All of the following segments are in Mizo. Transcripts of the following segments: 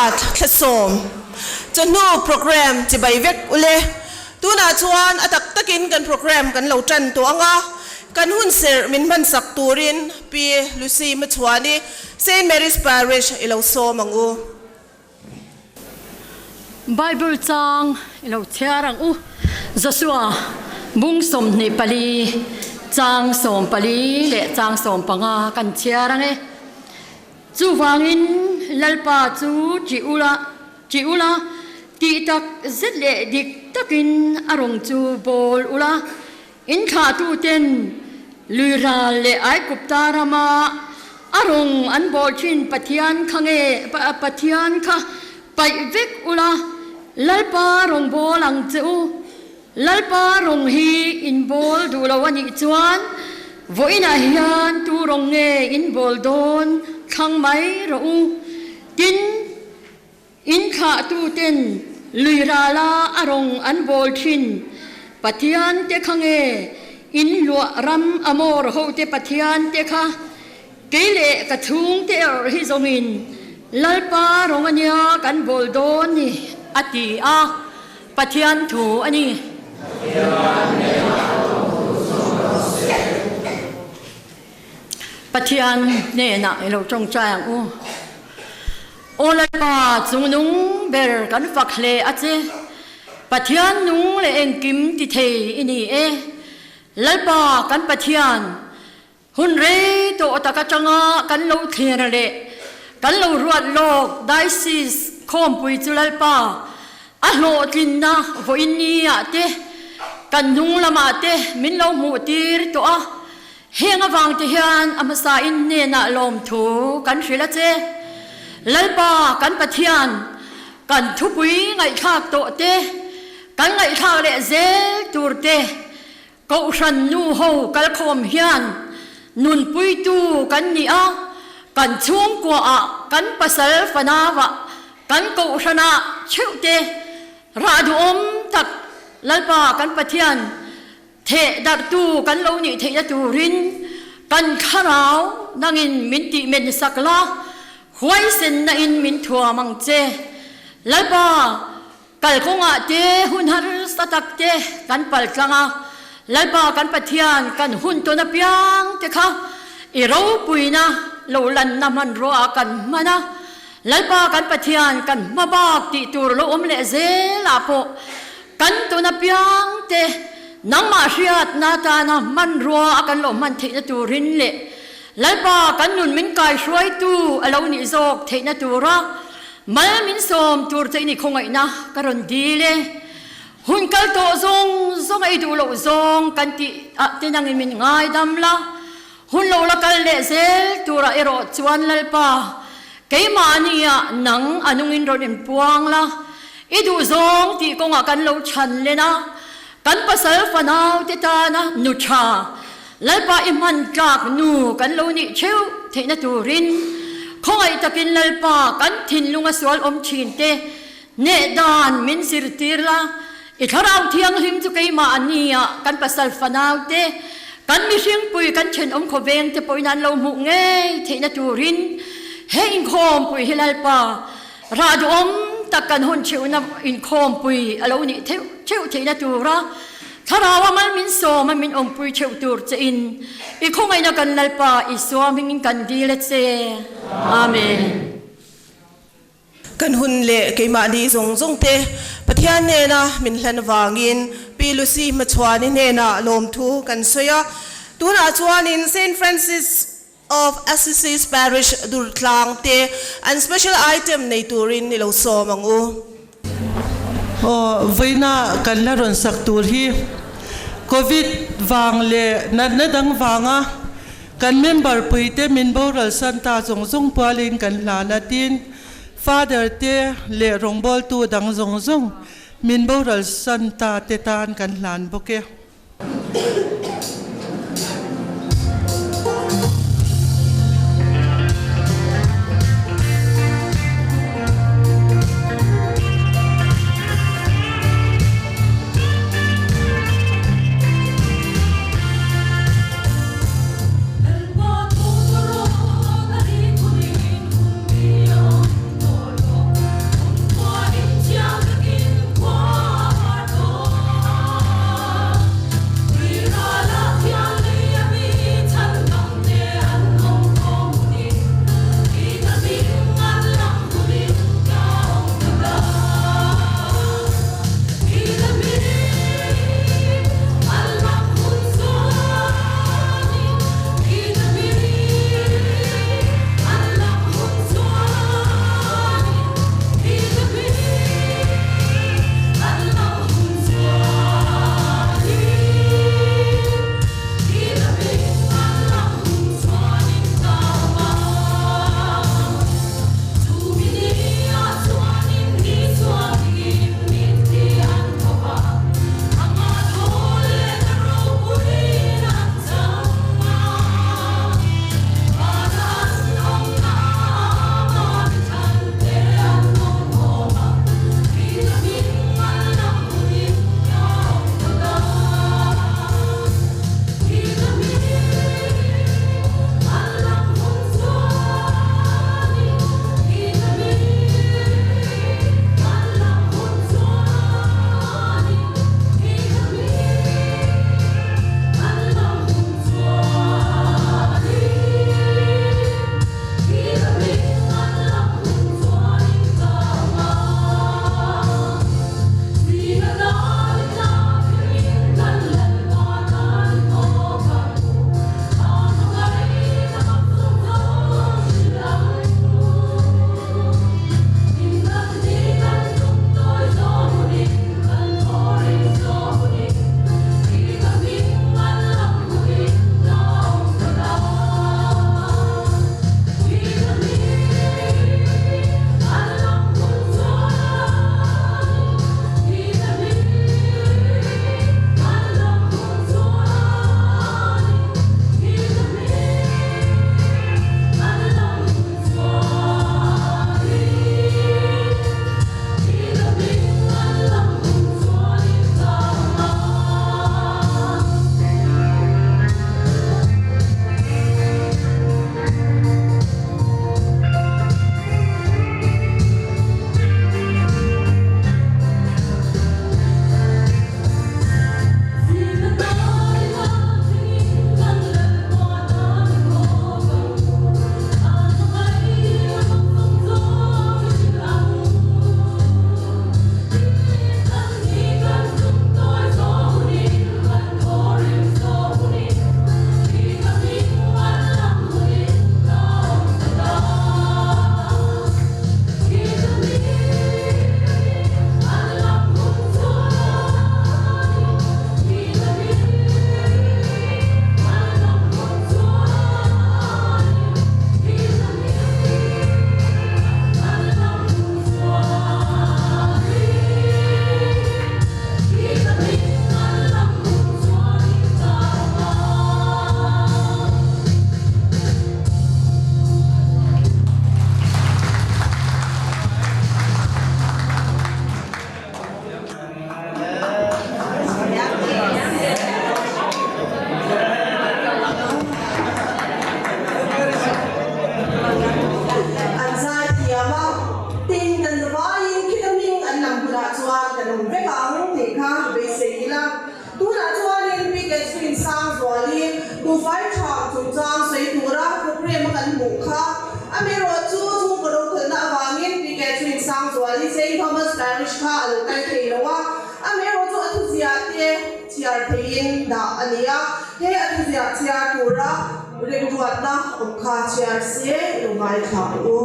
March thla sawm chawhnu programme chibai vek ule. Tunah chuan a tak takin kan programme kan lo tan tawh ang a, kan hun serh min hmansak turin Pi Lucy Hmachhuani, Saint Mary's Parish i lo sawm ang u. Bible chang i lo chhiar ang u. Joshua bung 24 chang 14 leh chang 15 kan chhiar ang e. Chuvangin Lalpa chu ṭih ula, ṭih ula, tih tak zet leh dik takin a rawng chu bawl ula, In thlahtuten Luiral leh Aigupta rama a rawng an bawl thin Pathian kha nge Pathian kha paih vek ula, Lalpa rawng bawl ang che u. Lalpa rawng hi in bawl duh lo a nih chuan vawiinah hian tu rawng nge in bawl dawn thlang mai rawh u. Tin, In thlahtuten lui rala a rawng an bawl thin Pathian te kha nge in luah ram a mawr ho te Pathian te kha kei leh ka chhung te erawh hi zawngin Lalpa rawng ania kan bawl dawn ni a ti a, Pathian thu a ni. Pathian hnenah i lo tawngtai ang u. Aw Lalpa, chungnung ber kan fak hle a che. Pathian nung leh engkim ti thei i ni e. Lalpa kan Pathian, hun rei tawh tak atanga kan lo thlir leh kan lo ruat lawk Diocese khawmpui chu Lalpa a hlawhtlinna vawiin ni ah te kan hnung lamah te min lo hmuh tir tawh a. Heng avang te hian a hmasa in hnenah lawmthu kan hrilh a che. Lalpa kan Pathian, kan thupui ngaihthlak tawh te, kan ngaihthlak leh zel tur te, Kohhran nu ho kalkhawm hian nunpuitu kan ni a, kan chhungkua ah, kan pasal fanau ah, kan Kohhran ah theuh te rah duhawm tak Lalpa kan Pathian Theh darhtu kan lo nih theihna turin kan thlarau nangin min tih men sak la, huaisenna in min thuam ang che. Lalpa, kalkawngah te hun harsa tak te kan pal tlang a, Lalpa kan Pathian kan hun tawn apiang te kha i ropuina lo lanna hmanrua ah kan hman a, Lalpa kan Pathian kan hma bak tih tur lo awm leh zel ah pawh Kan tun apiang te nangmah hriatna atana hmanrua a kan lo hman theihna turin leh Lalpa kan nun min kaihruaitu a lo nih zawk theihna tura mal min sawm tur che i ni khawngaihna ka rawn dil e. Hun kal tawh zawng zawng a i duh loh zawng kan tih ah te nangin min ngaidam la, hun lo la kal leh zel turah erawh chuan Lalpa Keimahni ah nang a nungin rawn inpuang la, i duh zawng tih kawngah kan lo chhan len a, kan pasal fanau te tana nu tha, Lalpa i hman tlak nu kan lo nih theuh theihna turin khawngaih takin Lalpa kan thinlunga sual awm thin te hneh dan min zirtir la, i thlarau thianghlim chu keimah a ni a, kan pasal fanau te, kan mihringpui kan thenawm khawveng te pawhin an lo hmuh ngei theihna turin he inkhawmpui hi Lalpa rah duhawm tak kan hun theuhna inkhawmpui a lo nih theuh theuh theihna tura thlarau a mal min sawm a min awmpui theuh tur che in i khawngaihna kan Lalpa Isua hmingin kan dil a che. Amen. Kan hun leh keimahni zawng zawng te Pathian hnena min hlan vangin Pi Lucy Hmachhuani hnenah lawmthu kan sawi a. Tunah chuanin Saint Francis of Assisi's Parish Durtlang te an special item nei turin i lo sawm ang u. Aw, vawiina kan la rawn sak tur hi Covid vang leh natna dang vanga Kan member puite min boral san ta zawng zawng pualin kan hlan a tin, Father te leh rawngbawltu dang zawng zawng min boral san ta te tan kan hlan bawk e. khan kan awm vek ang tih kha beisei ila. Tunah chuanin Pi Catherine Sangzuali buhfai tha chungchang sawi tura programme a kan hmuh kha. Amaherawhchu chhungkaw rokhawlhna avangin Pi Catherine Sangzuali Saint Thomas Parish kha a lo kal thei lo a. Amaherawhchu a thuziah te chhiar theiin dah a ni a, he a thuziah chhiar tura remruatna awm kha chhiar se lo ngaithla u.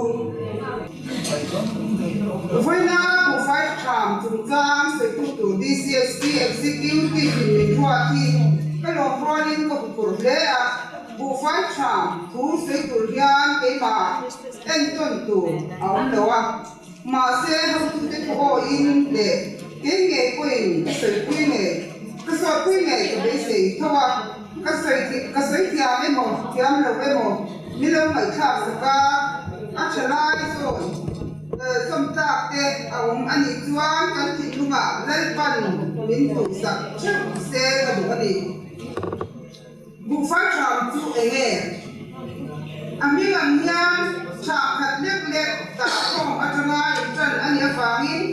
Vawiina buhfai tham chungchang sawitu tur DCSP Executive in min ruat hi ka lawm rualin ka huphurh hle a, buhfai tham thu sawi tur hian keimah entawn tur a awm lo a, mahse hotute thu awiin leh kei ngei pawhin ka sawipui ngei ka sawipui ngei ka beisei tho a, ka sawi ka sawi thiam emaw thiam lo emaw mi lo ngaihthlak sak a, a tha lai zawn zawm tlak te a awm a nih chuan kan thinlungah Lalpan min hmuhsak theuh se ka duh a ni. Buhfai ṭham chu eng nge? A hming ang hian ṭha khat lek lek dah khawm aṭanga inṭan a nih avangin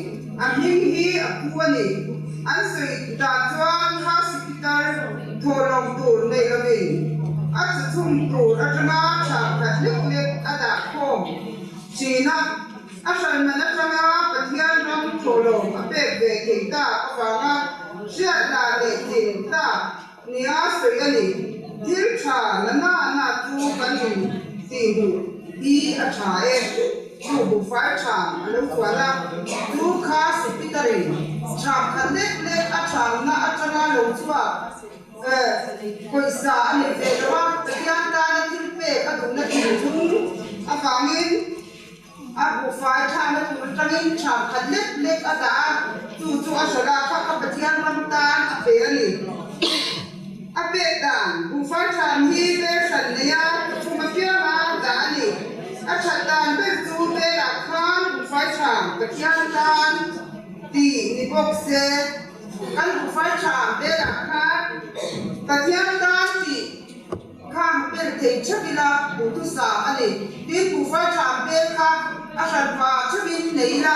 a hming hi a phu a ni. An sawi dan chuan kha sipitar thawhlawm tur nei lovin a chachhum tur aṭanga ṭha khat lek lek a dah khawm ṭhin a. A hranman aṭanga Pathian ram thawhlawm a pek ve thei tak avanga hriatna leh thin tak Nia sawi a ni. Thil tha na na na chu kan in tih hmuh hi a tha e. Chu buhfai tha a lo chuan a, chu kha Sipitarin thap khat lek lek a thamna atanga lo chhuak pawisa a nei ve lo a, Pathian tana thil pek a duhna thinlung avangin A buhfai thlahna tur atangin thap khat lek lek a dah a, chu chu a hrilh a, kha kha Pathian ram tan a pe a ni. A pek dan, Buhfai thlam hi vel hran neia thum apianga dah a ni. A that dan ber chu velah khan buhfai thlam Pathian tan tih ni bawk se, kan buhfai thlam velah khan Pathian tan tih Khang pel thei theuh ila duhthusam a ni. Tin, buhfai tha ang bel kha a hran pa theuhin nei ila,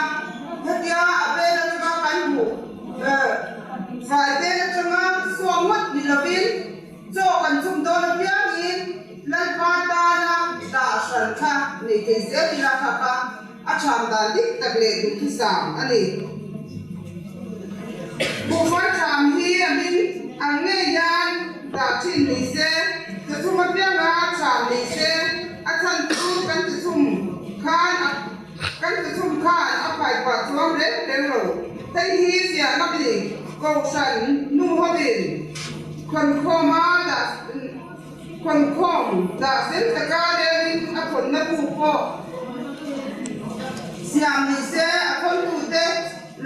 hetia a bel atanga kan hmuh fai bel atanga suak ngawt ni lovin chaw kan chhum dawn apiangin Lalpa tana dah hran kha nei thei zel ila kha kha a tham dan dik tak leh duhthusam a ni. Buhfai tham hi a hming ang ngei hian dah thin ni se, chachhum apianga tham ni se, a chhan chu kan chachhum khan a kan chachhum khan a phai pah chuang reng reng lo. Hei hi fiah ngam ni Kohhran nu hovin khawnkhawma dah Khawnkhawm dah fel taka relin a khawnna bu pawh siam ni se, a khawntute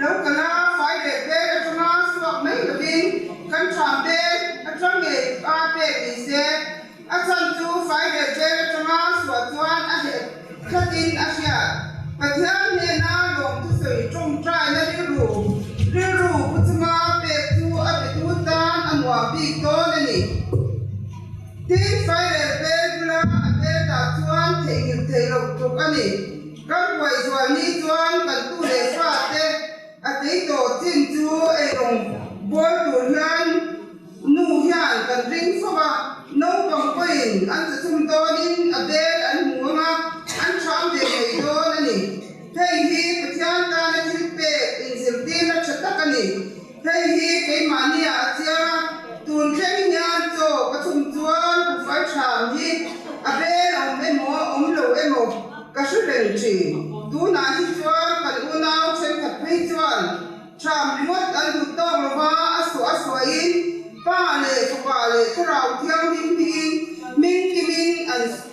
lo kal a, fai leh vel atanga suak mai lovin kan ṭham te atang ngei a pek ni se, a chhan chu fai leh vel atanga suah chuan a heh thlatin a hriat. Pathian hnena lawmthusawi ṭawngṭaina rilru rilru pu chunga pek chu a petu tan a nuam bik dawn a ni. Tin, fairel bel bula a bel dah chuan theihnghilh theih loh tluk a ni. Kan buai zual ni chuan kan tu leh fa te a tei tawh chin chu eirawng bawl tur hian nu hian kan ring fo a, naupang pawhin an chachhum dawnin a bel an hmu ang a, an ṭham ve ngei dawn a ni. Hei hi Pathian tana thil pek inzirtirna ṭha tak a ni. Hei hi keimahnia a chiang a, tun thleng hian chaw ka chhum chuan buhfai ṭham hi a bel a awm emaw awm lo emaw ka hre reng ṭhin. Tunah hi chuan kan unau ṭhenkhat phei chuan ṭham ringawt an duh tawk lo va, a suah a suahin pa leh fapa leh thlarau thianghlim hmingin hming kimin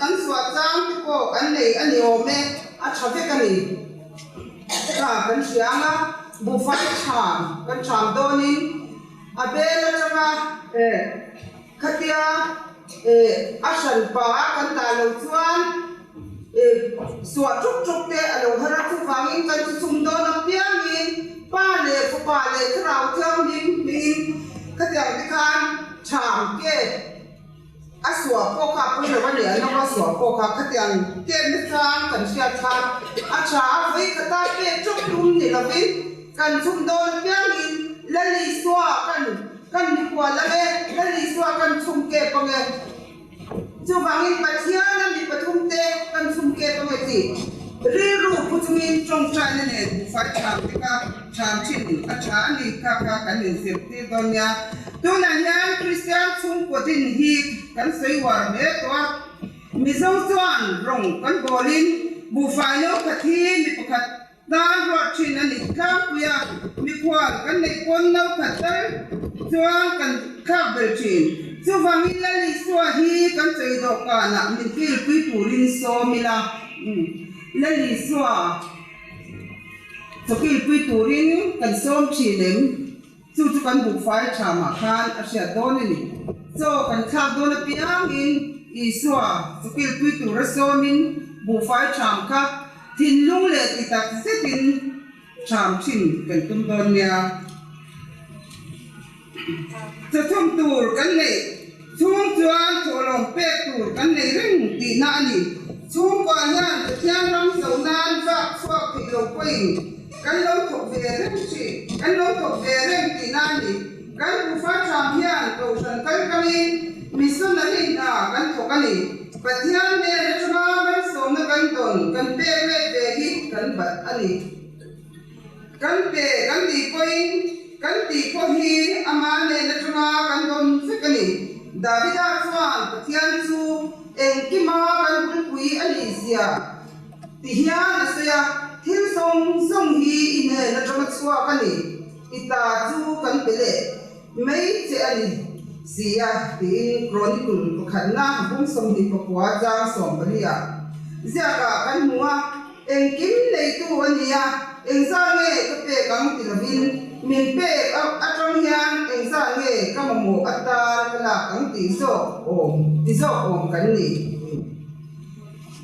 an suah chang te pawh an nei a ni awm e, a ṭha vek a ni. Tha kan hria ang a, buhfai ṭham kan ṭham dawnin a bel aṭanga khatia a hran pa a kan dah loh chuan suah ṭuk ṭuk te a lo har a, chuvangin kan chu chhum dawn apiangin pa leh fapa leh thlarau thianghlim hmingin khatiang te khan ṭham ke A suah pawh kha a pawi lo a ni, an lo a suah pawh kha khatiang kem na chang kan hriat khan a tha a, vawi khata pek ṭawk tum ni lovin Kan chhum dawn piangin Lal Isua kan kan mikhual ang e, Lal Isua kan chhum kep ang e. Chuvangin Pathian a mi pathumte kan chhum kep ang e tih rilru pu chungin tawngtaina nen buhfai ṭham te kha ṭham ṭhin a ṭha a ni kha kha kan inzirtir dawn nia. Tunah hian Kristian chhungkaw din hi kan sawi uar hle tawh a, Mizo chuan rawng kan bawlin buhfai no khat hi mi pakhat Tan ruat thin a ni tlangpui a, mikhual kan neih pawn no khat tal chuan kan thlak bel thin. Chuvangin Lal Isua hi kan chawi dawhkanah min kilpui turin sawm ila, Lal Isua chaw kilpui turin kan sawm thin em? Chu chu kan buhfai tha mah khan a hriat dawn a ni. Chaw kan thlak dawn apiangin Isua chu kilpui tura sawmin buhfai tham kha thinlung leh ti tak zetin tham thin kan tum dawn nia. Chawchhum tur kan neih chhung chuan thawhlawm pek tur kan nei reng tihna a ni. Chhungkua hian Pathian ram zoh nan vak chhuak theih lo pawhin kan lo thawk ve reng thin, kan lo thawk ve reng tihna a ni. Kan Bufa Tham hian Kohhran kaltlangin missionary hna kan thawk a ni. Pathian hnen atanga malsawmna kan dawn kan pek let ve hi kan bat a ni. Kan pe kan tih pawhin kan tih pawh hi ama hnen atanga kan dawn vek a ni. Davida chuan Pathian chu engkima kan bulpui a nih zia ti hian a sawi a, Thil zawng zawng hi i hnen atanga chhuak a ni, i ta chu kan pe leh mai che a ni si a, tiin Chronicle pakhatna bung 24 chang 14 ah ziakah kan hmu a. Engkim neitu a ni a, engzah nge ka pek ang ti lovin min pek atang hian engzah nge ka mamawh atan ka lak ang tih zawk awm ti zawk awm kan ni.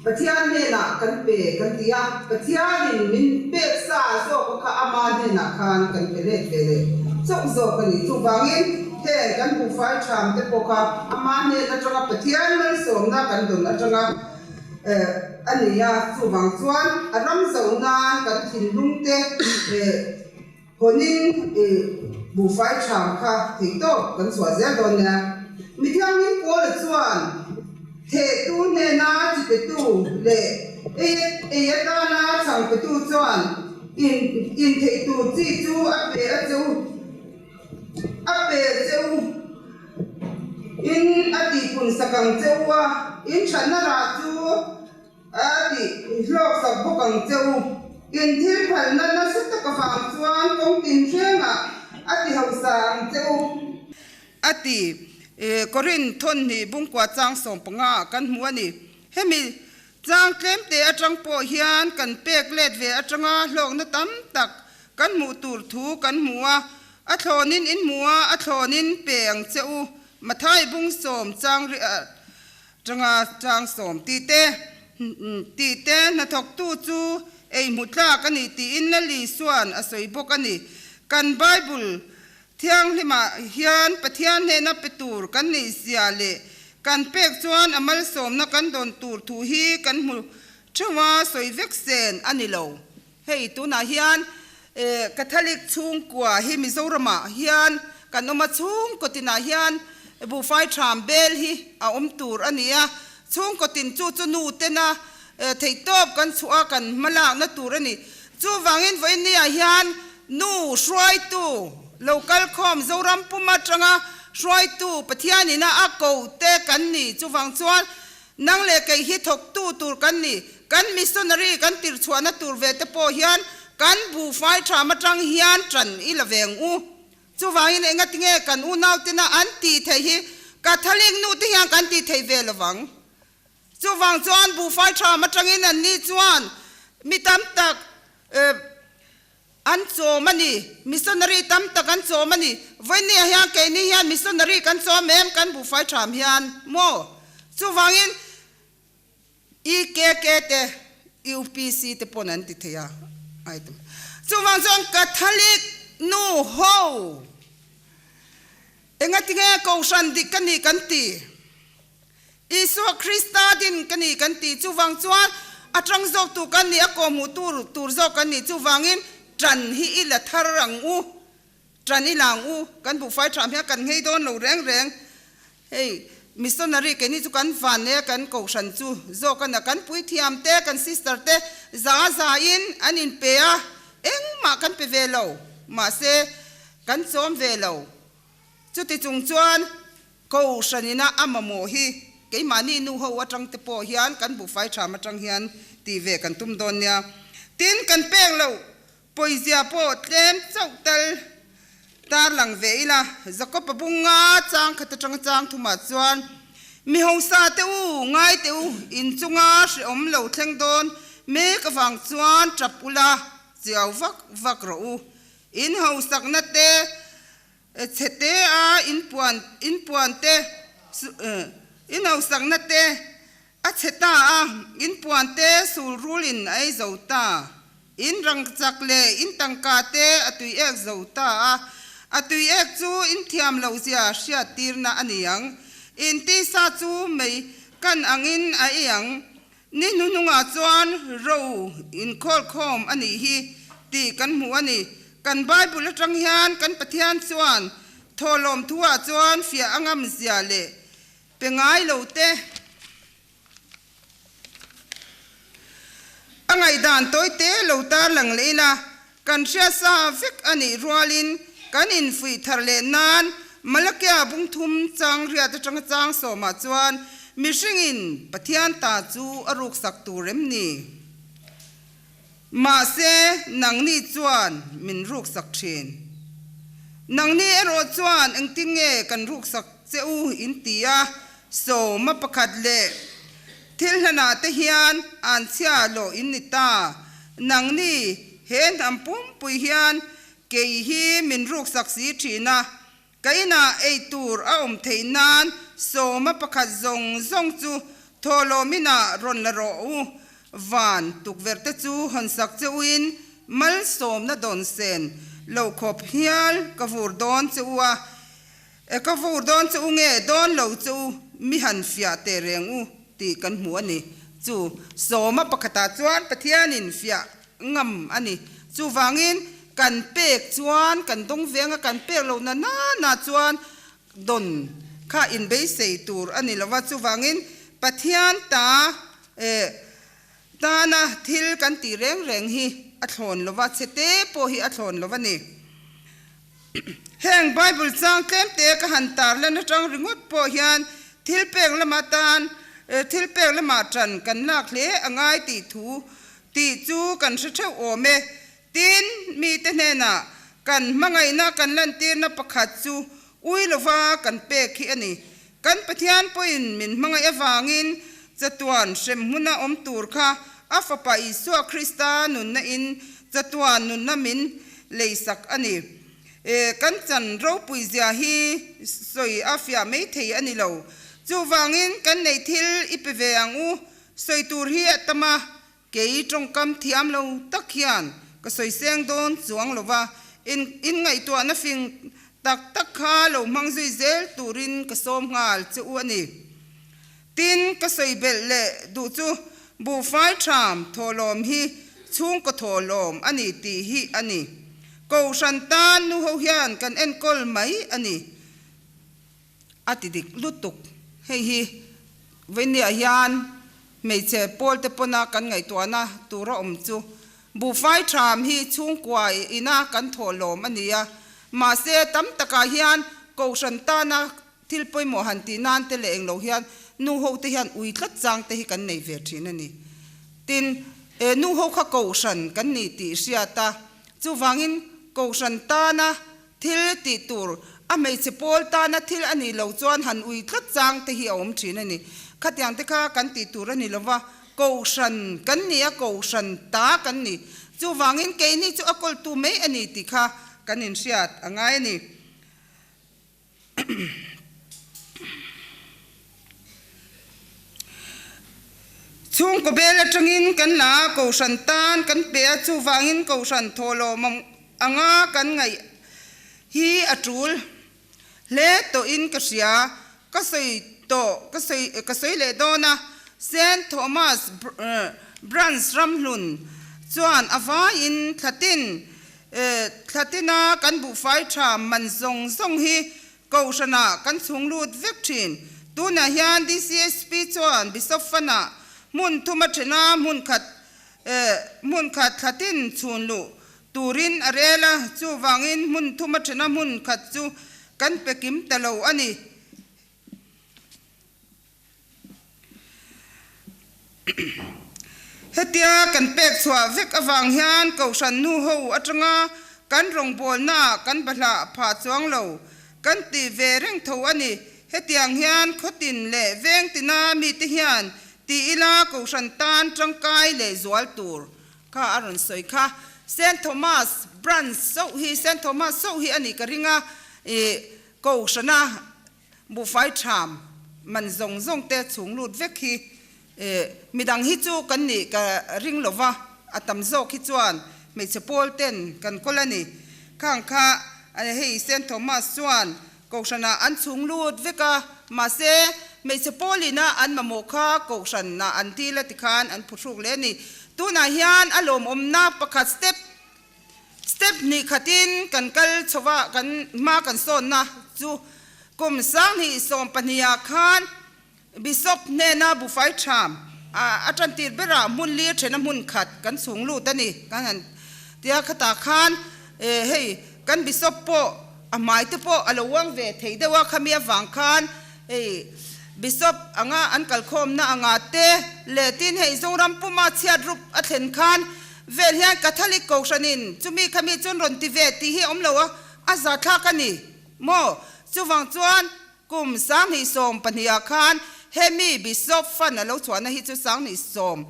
Pathian hnenah kan pe kan ti a, Pathianin min pek sa zawk kha ama hnenah khan kan pe let ve leh chauh zawk a ni. Chuvangin heng kan buhfai tham te pawh kha ama hnen atanga Pathian malsawmna kan dawn atanga a ni a, chuvang chuan a ram zo nan kan thinlung te hawnin buhfai tham kha theih tawp kan chhuah zel dawn nia. Mithianghlim Paula chuan thehtu hnena chi petu leh ei atana chhang petu chuan intheitu chi chu a pe a che u. A pe che u in a tih pun sak ang che u a, in thatna rah chu a tih hlawk sak bawk ang che u. In thil phalna nasa tak avang chuan kawng tinrengah a ti hausa ang che u. A ti. Korinth thawnhnih bungkua chang 15 ah kan hmu a ni. Hemi Chang tlemte atang pawh hian kan pek let ve atanga hlawkna tam tak kan hmuh tur thu kan hmu a, a thlawnin in hmu a, a thlawnin pe ang che u, Mathai bung sawm chang ri atanga chang sawm tih te tih te hnathawktu chu ei hmu tlak a ni tiin Lali Suan a sawi bawk a ni. Kan Bible Thianghlimah hian Pathian hnena pe tur kan neih zia leh kan pek chuan a malsawmna kan dawn tur thu hi kan hmu theuh a, sawi vek sen a ni lo. Hei tunah hian Catholic chhungkua hi Mizoramah hian kan awm a, chhungkaw tinah hian buhfai tham bel hi a awm tur a ni a, chhungkaw tin chu chu nu tena theihtawp kan chhuah a, kan hmalakna tur a ni. Chuvangin vawiinniah hian Nu hruaitu lo kal khawm Zoram pum atanga hruaitu Pathian ina a ko te kan ni. Chuvang chuan nang leh kei hi thawktu tur kan ni. Kan missionary kan tirhchhuahna tur ve te pawh hian kan buhfai tham atang hian tan i la ve ang u. Chuvangin engatinge kan unautena an tih theih hi Catholic nu te hian kan tih theih ve lovang. Chuvang chuan buhfai tham atangin anni chuan mi tam tak an chawm a ni. Missionary tam tak an chawm a ni. Vawinia hian keini hian missionary kan chawm em kan buhfai tham hian maw? Chuvangin EKK te UPC te pawn an ti thei a item. Chuvang chuan Catholic nu ho engatinge Kohhran dik ka ni kan ti? Isua Krista din ka ni kan ti. Chuvang chuan a tang zawk tur kan ni, a kawhhmuh tur tur zawk kan ni. Chuvangin Ṭan hi i la thar ang u, ṭan i la ang u, kan buhfai ṭham hian kan nghei dawn lo reng reng. Hei missionary keini chu kan van nei a, kan kohhran chu zawk a na, kan puithiam te, kan sister te za za in an in pe a, engmah kan pe ve lo, mahse kan chawm ve lo. Chuti chung chuan kohhran ina a mamawh hi keimahni nu ho atang te pawh hian kan buhfai ṭham atang hian tih ve kan tum dawn nia. Tin, kan pek loh Pawizia pawh tlem chauh tal tarlang ve ila, Jakob-a bunga chang khat atanga chang thumah chuan, Mi hausa te u, ngai te u, in chunga hrehawm lo thleng dawn mek avang chuan tap ula, chiau vak vak rawh u. In hausakna te chhe te a in puan in puan te in hausakna te A chhe ta a, in puan te sul rul in a ei zo ta. In rang chak leh in tangka te a tui ek zo ta a, a tui ek chu in thiam loh zia hriat tirna a ni ang. In tisa chu mei kan angin a ei ang. Ni hnuhnungah chuan ro in khawl khawm a nih hi tih kan hmu a ni. Kan Bible atang hian kan Pathian chuan thawhlawm thuah chuan fiah a ngam zia leh Pe ngai lo te. A ngaihdan tawi te lo tarlang leh ila, kan hria sa vek a nih rualin kan infuih thar leh nan Malakia bung thum chang riat atanga chang sawmah chuan mihringin Pathian ta chu a ruksak tur em ni? Mahse, nangni chuan min ruksak thin. Nangni erawh chuan engtin nge kan ruksak che u in ti a, sawma pakhat leh thil hlanah te hian an chhia lawh in ni ta. Nangni he hnam pumpui hian kei hi min ruksak si thin a, Ka inah ei tur a awm theih nan sawma pakhat zawng zawng chu thawhlawm inah rawn la rawh u. Van tukverh te chu hawn sak che uin malsawmna dawn sen lo khawp hial ka vur dawn che u a, e ka vur dawn che u nge dawn lo che u mi han fiah teh reng u tih kan hmu a ni. Chu sawma pakhatah chuan Pathianin fiah ngam a ni. Chuvangin kan pek chuan kan dawng veng a, kan pek lo na nana chuan dawn kha inbeisei tur a ni lo va. Chuvangin Pathian ta eh tana thil kan tih reng reng hi a thlawn lo va, chhete pawh hi a thlawn lo va ni. Heng Bible chang tlemte ka han tarlan atang ringawt pawh hian thil pek lama tan thil pek lamah tan kan lak hle a ngai tih thu tih chu kan hre theuh awm e. Tin, mite hnenah kan hmangaihna kan lantirna pakhat chu ui lova kan pek hi a ni. Kan Pathian pawhin min hmangaih avangin chatuan hrem hmuna awm tur kha a Fapa Isua Krista nunna in chatuan nunna min leisak a ni. E, kan chan ropui zia hi sawi a fiah mai thei a ni lo. Chuvangin kan neih thil i pe ve ang u, sawi tur hi a tam a, Kei tawngkam thiam lo tak hian ka sawi seng dawn chuang lo va, in inngaihtuahna fing tak tak kha lo hmang zui zel turin ka sawm nghal che u a ni. Tin, ka sawi belh leh duh chu buhfai ṭham thawhlawm hi chhungkaw thawhlawm a ni tih hi a ni. Kohhran tan nuho hian kan enkawl mai a ni. A ti dik lutuk. Hei hi Vainia hian hmeichhe pawl te pawna kan ngaihtuahna tur a awm chu buhfai ṭham hi chhungkua ina kan thawh lawm a ni a. Mahse, tam takah hian kohhran tana thil pawimawh han tih nan te leh englo hian nu ho te hian ui tlat chang te hi kan nei ve ṭhin a ni. Tin, e nu ho kha kohhran kan ni tih hriat a, chuvangin kohhran tana Thil tih tur, a hmeichhe pawl tana thil a nih loh chuan han ui tlat chang te hi a awm thin a ni. Khatiang te kha kan tih tur a ni lova, Kohhran kan ni a, Kohhran ta kan ni. Chuvangin keini chu a kawltu mai a ni tih kha kan inhriat a ngai a ni. Chhungkaw bel atangin kan la a, Kohhran tan kan pe a, chuvangin Kohhran thawhlawm anga kan ngaih hi a tul hle tawhin ka hria. Ka sawi tawh, ka sawi ka sawi leh dawn a, Saint Thomas Branch Ramhlun chuan a vaiin thlatin. Thlatina kan buhfai tha man zawng zawng hi Kohhranah kan chhung lut vek thin. Tunah hian DCSP chuan Bishop Fund-ah hmun thum a then a, hmun khat hmun khat thlatin chhun luh turin a rel a, chuvangin hmun thum a then a hmun khat chu kan pe kim ta lo a ni. Hetia kan pek chhuah vek avang hian Kohhran nu ho atanga kan rawngbawlnaah kan bahlah phah chuang lo kan ti ve reng tho a ni. Hetiang hian khawtin leh vengtina mite hian ti ila Kohhran tan tangkai leh zual tur kha a rawn sawi kha. Saint Thomas Branch chauh hi Saint Thomas chauh hi a nih ka ring a, ih Kohhrana Buhfai ṭham man zawng zawng te chhung lut vek hi midang hi chu kan nih ka ring lo va, a tam zawk hi chuan hmeichhe pawl ten kan kawl a ni. Khang kha hei Saint Thomas chuan Kohhranah an chhung lut vek a, mahse hmeichhe pawlina an mamawh kha Kohhranah an dil a tikhan an phuhruk leh a ni. Tunah hian a lawmawmna pakhat step Step hnih khatin kan kal chho a, kan hma kan sawnna chu kum 2012 ah khan Bishop hnena buhfai tham a tantir berah hmun lir thena hmun khat kan chhung lut a ni kan han tia khatah khan hei kan Bishop pawh a hmai te pawh a lo uang ve thei deuh a khami avang khan hei Bishop anga an kalkhawmna anga te leh tin hei Zoram puma chhiat rup a thlen khan Vel hian Catholic Kohhranin chumi khami chuan rawn ti ve tih hi a awm lo a, a zathlak a ni maw? Chuvang chuan kum 2012 ah khan hemi Bishop Fund a lo chhuahna hi chu 2012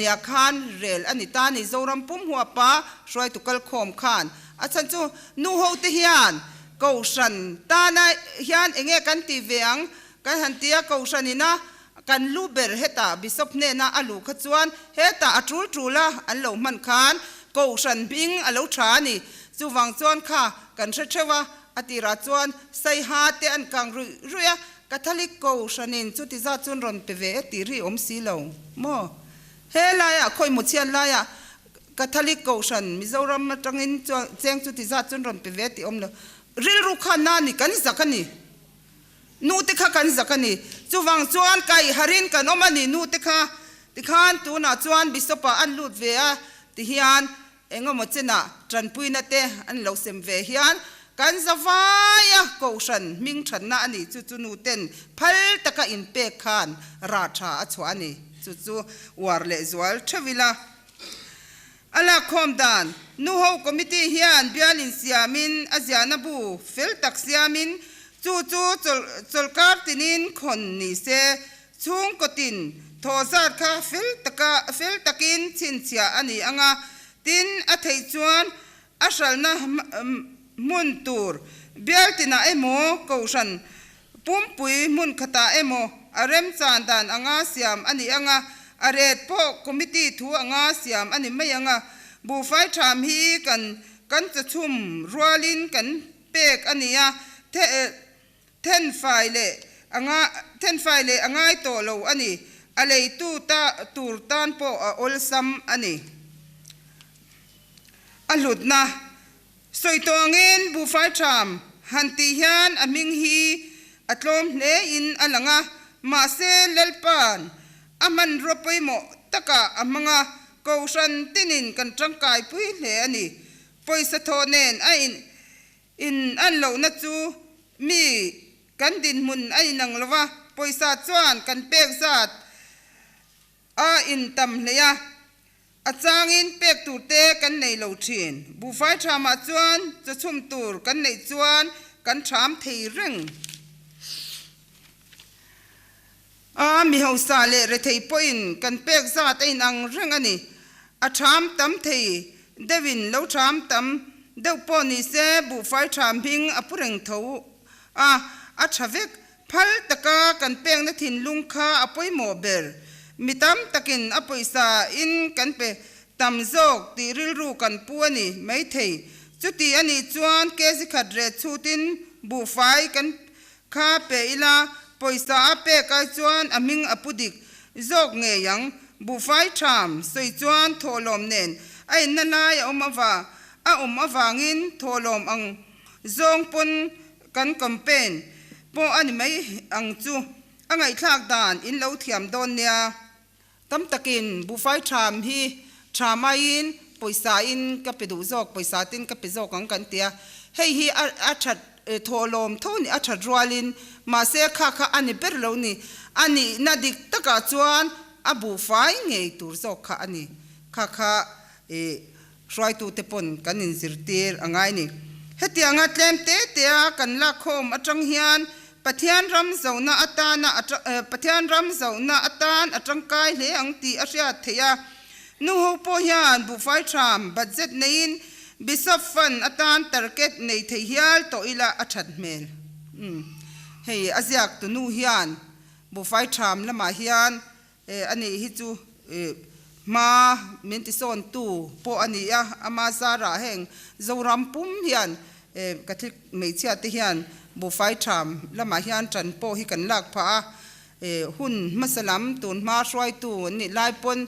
ah khan rel a ni ta a ni. Zoram pum huapa hruaitu kalkhawm khan a chhan chu nu ho te hian Kohhran tana hian enge kan ti ve ang kan han ti a, Kohhranin a Kan lu ber hetah Bishop hnena a luh kha chuan hetah a tul tul a an lo hman khan Kohhran hming a lo tha a ni. Chuvang chuan kha kan hre theuh a, a tirah chuan Saiha te an kang ruih ruih a, Catholic Kohhranin chuti zat chuan rawn pe ve e tih ri awm si lo maw? He laiah khawi muchhiat laiah Catholic Kohhran Mizoram atangin chuan cheng chuti zat chuan rawn pe ve tih awm lo. Rilru khan na ni kan zak a ni. Nu te kha kan zak a ni. Chuvang chuan kai harin kan awm a ni nu te kha. Tikhan tunah chuan Bishop-ah an lut ve a tihian engemaw chenah tanpuina te an lo sem ve hian kan zavaia kohhran hming thatna a ni. Chu chu nu ten phal taka inpek khan rah tha a chhuah a ni. Chu chu uar leh zual theuh ila. A lakkhawm dan, Nuho Committee hian bial insiamin a ziahna bu fel tak siamin chu chu chawlhkar tinin khawn ni se, chhungkaw tin thawh zat kha fel taka fel takin chhinchhiah a ni ang a, tin a theih chuan a hralhna hmun tur bial tinah emaw kohhran Pumpui hmun khatah emaw a remchan dan anga siam a ni ang a, a ret pawh committee thu anga siam a ni mai ang a. Buhfai tham hi kan kan chawchhum rualin kan pek a ni a, thenfai leh anga thenfai leh a ngai tawh lo a ni. A leitu ta tur tan pawh a awlsam a ni. A hlutna Sawi tawh angin buhfai tham han tih hian a hming hi a tlawm hle in a lang a, mahse Lalpa'n a hmanrua pawimawh takah a hmang a, Kohhran tinin kan tangkai pui hle a ni. Pawisa thawh nen a in in an lohna chu mi kan dinhmun a inang lo va, pawisa chuan kan pek zat a intam hle a, A changin pek tur te kan nei lo thin. Buhfai thamah chuan chawchhum tur kan neih chuan kan tham thei reng a, mi hausa leh rethei pawhin kan pek zat a inang reng a ni. A tham tam thei deuhin lo tham tam deuh pawh ni se buhfai tham hming a pu reng tho a, a tha vek. Phal taka kan pekna thinlung kha a pawimawh ber. Mi tam takin a pawisa in kan pe tam zawk tih rilru kan pu a ni maithei. Chuti a nih chuan kg khat reh chhutin buhfai kan kha pe ila, pawisa a pek ai chuan a hming a pu dik zawk ngei ang. Buhfai tham sawi chuan thawhlawm nen a inna lai a awm ava. a awm avangin thawhlawm ang zawng pawn kan campaign pawh a ni mai ang chu. A ngaihthlak dan in lo thiam dawn nia. Tam takin buhfai tham hi tha maiin pawisa in ka pe duh zawk, pawisa ten ka pe zawk ang kan tia. Hei hi a a that thawhlawm tho ni a that rualin mahse kha kha a ni ber lo ni. A nihna dik takah chuan a buhfai ngei tur zawk kha a ni. Kha kha ih hruaitute pawn kan inzirtir a ngai ni. Hetianga tlem te tea kan lakkhawm atang hian Pathian ram zohna atana Pathian ram zohna atan a tangkai hle ang tih a hriat theih a. Nuho pawh hian buhfai tham budget neiin Bishop Fund atan target nei thei hial tawh ila a that hmel. Umm hei a ziak tu nu hian buhfai tham lamah hian A nih hi chu hma min tisawntu pawh a ni a, ama zarah heng Zoram pum hian Catholic hmeichhia te hian buhfai tham lamah hian tan pawh hi kan lak phah a, hun hmasa lam tun hma hruaitu an nih lai pawn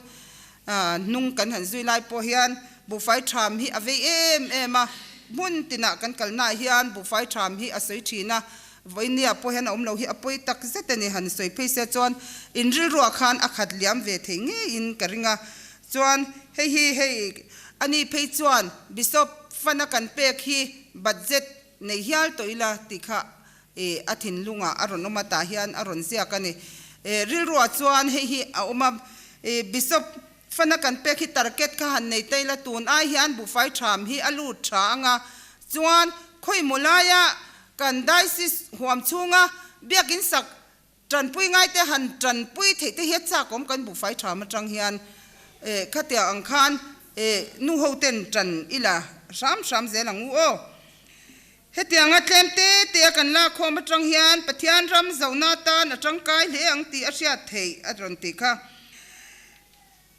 hnung kan han zui lai pawh hian buhfai tham hi a vei em em a, hmun tinah kan kalnaah hian buhfai tham hi a sawi thin a. Vawinia pawh hian a awm lo hi a pawi tak zet a ni, han sawi phei se chuan in rilruah khan a khat liam ve thei ngeiin ka ring a. Chuan hei hi hei a ni phei chuan Bishop fana kan pek hi budget nei hial tawh ila tih kha ih a thinlungah a rawn awm a, tah hian a rawn ziak a ni. Ih rilruah chuan hei hi a awm a, ih Bishop fana kan pek hi target kha han nei ta ila tun ai hian buhfai tham hi a lut tha ang a, chuan khawimaw laia Kan diocese huam chhunga biakin sak tanpui ngaite han tanpui theih te hi a chak awm kan buhfai tham atang hian khatiang ang khan nu ho ten tan ila hram hram zel ang u aw. Hetianga tlem te te a kan lakkhawm atang hian Pathian ram zohna atan a tangkai hle ang tih a hriat theih a rawn tih kha.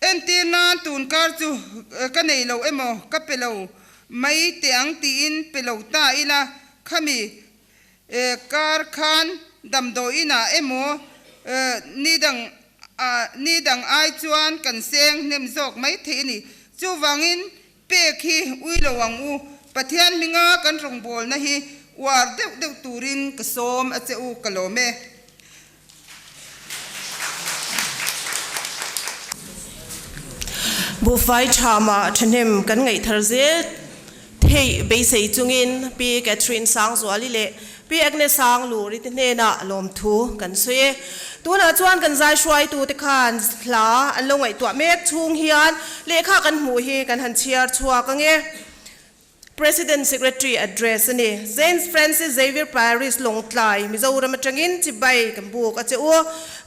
Entir nan tun kar chu ka nei lo emaw ka pe lo mai teh ang tiin pe lo ta ila, khami kar khan damdawiin ah emaw ni dang ni dang ai chuan kan seng hnem zawk mai thei a ni. Chuvangin pek hi ui lo ang u, Pathian hminga kan rawngbawlna hi uar deuh deuh turin ka sawm a che u ka lawm e. Buhfai thamah thahnem kan ngaih thar zel theih beisei chungin Pi Catherine Sangzuali leh Pi Agnes Sangluri te hnenah lawmthu kan sawi e. Tunah chuan kan zai hruaitute khan hla an lo ngaihtuah mek chhung hian lehkha kan hmuh hi kan han chhiar chhuak ange. President Secretary Address a ni. Saint Francis Xavier Parish Lawngtlai, Mizoram atangin chibai kan buk a che u.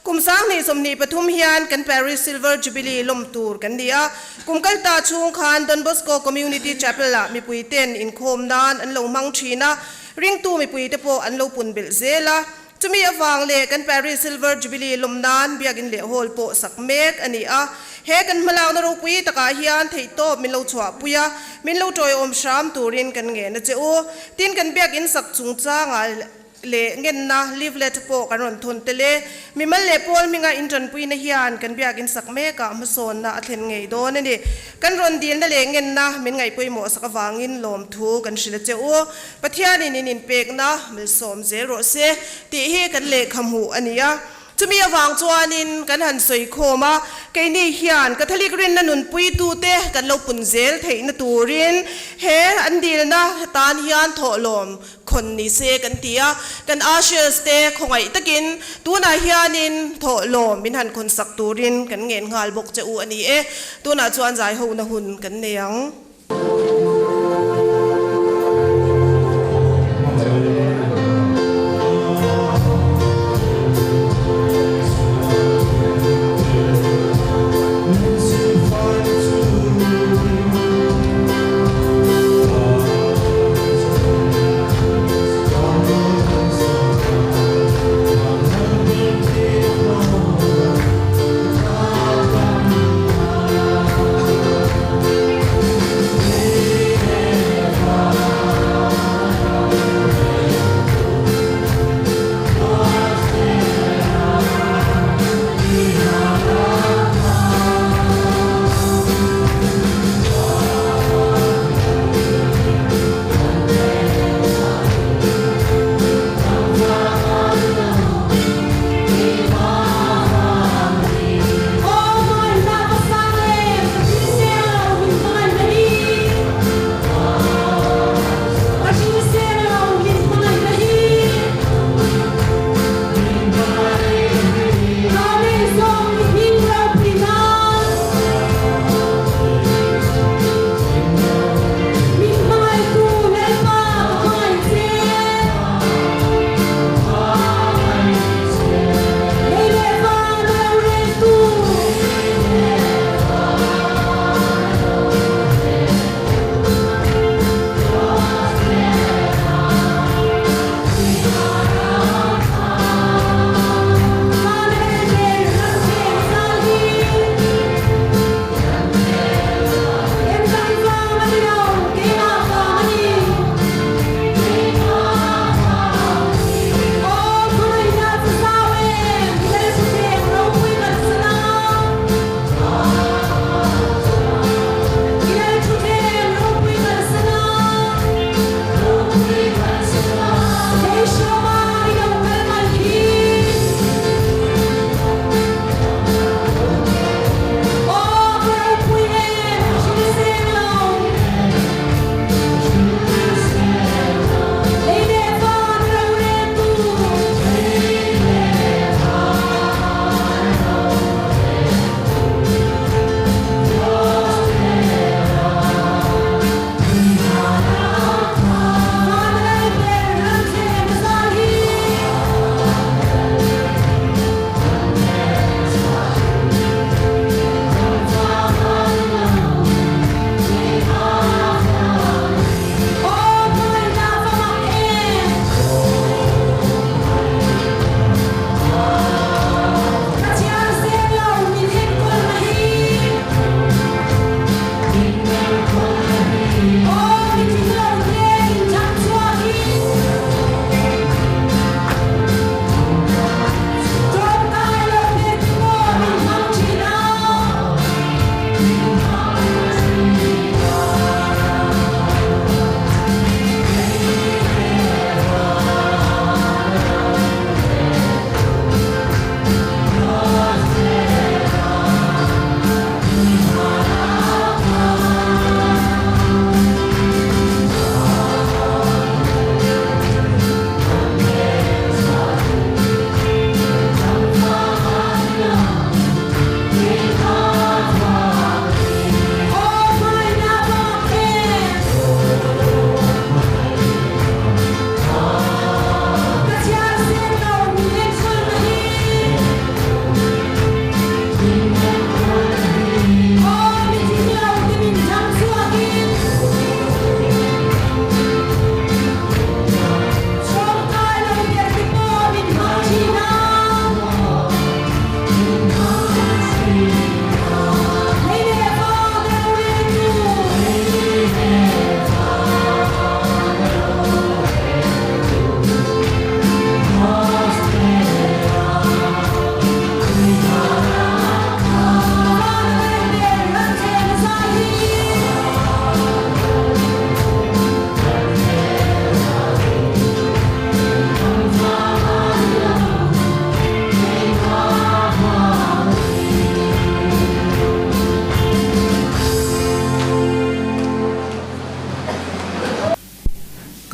Kum 2024 hian kan Parish Silver Jubilee lawm tur kan ni a. Kum kal ta chhung khan Don Bosco Community Chapel ah mipui ten inkhawm nan an lo hmang thin a, ringtu mipui te pawh an lo pun belh zel a. Chumi avang leh kan Parish Silver Jubilee lawm nan biakinn leh hall pawh sak mek a ni a. He kan hmalakna ropui takah hian theihtawp min lo chhuahpui a, min lo tawiawm hram turin kan ngen a che u. Tin, kan biakinn sak chungchangah leh ngenna leaflet pawh kan rawn thawn tel e. Mimal leh pawl hminga intanpuina hian kan biakinn sak mekah hmasawnna a thlen ngei dawn a ni. Kan rawn dilna leh ngenna min ngaihpawimawh sak avangin lawmthu kan hrilh a che u. Pathianin in inpekna milsawm zel rawh se tih hi kan lehkha hmuh a ni a. Chumi avang chuanin kan han sawi khawm a, keini hian Catholic rinna nunpuitute kan lo pun zel theihna turin he an dilna tan hian thawhlawm khawn ni se kan ti a. Kan ushers te khawngaih takin tunah hianin thawhlawm min han khawn sak turin kan ngen nghal bawk che u a ni e. Tunah chuan zaihona hun kan nei ang.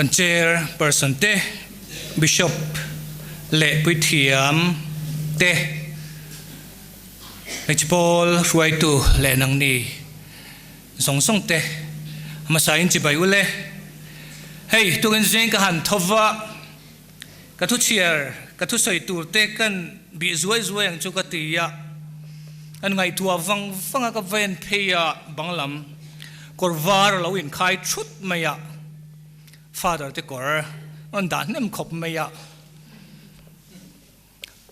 Kan chair person te, Bishop leh puithiam te, hmeichhe pawl hruaitu leh nangni zawng zawng te hmasa in chibai ul e. Hei tukin zing ka han tho va, ka thu chhiar, ka thu sawi tur te kan bih zuai zuai ang chu ka ti a, kan ngaihtuah vang vang a ka ven phei a bang lam kawr var a lo inkhai thut mai a, Father te kawr an dah hnem khawp mai a,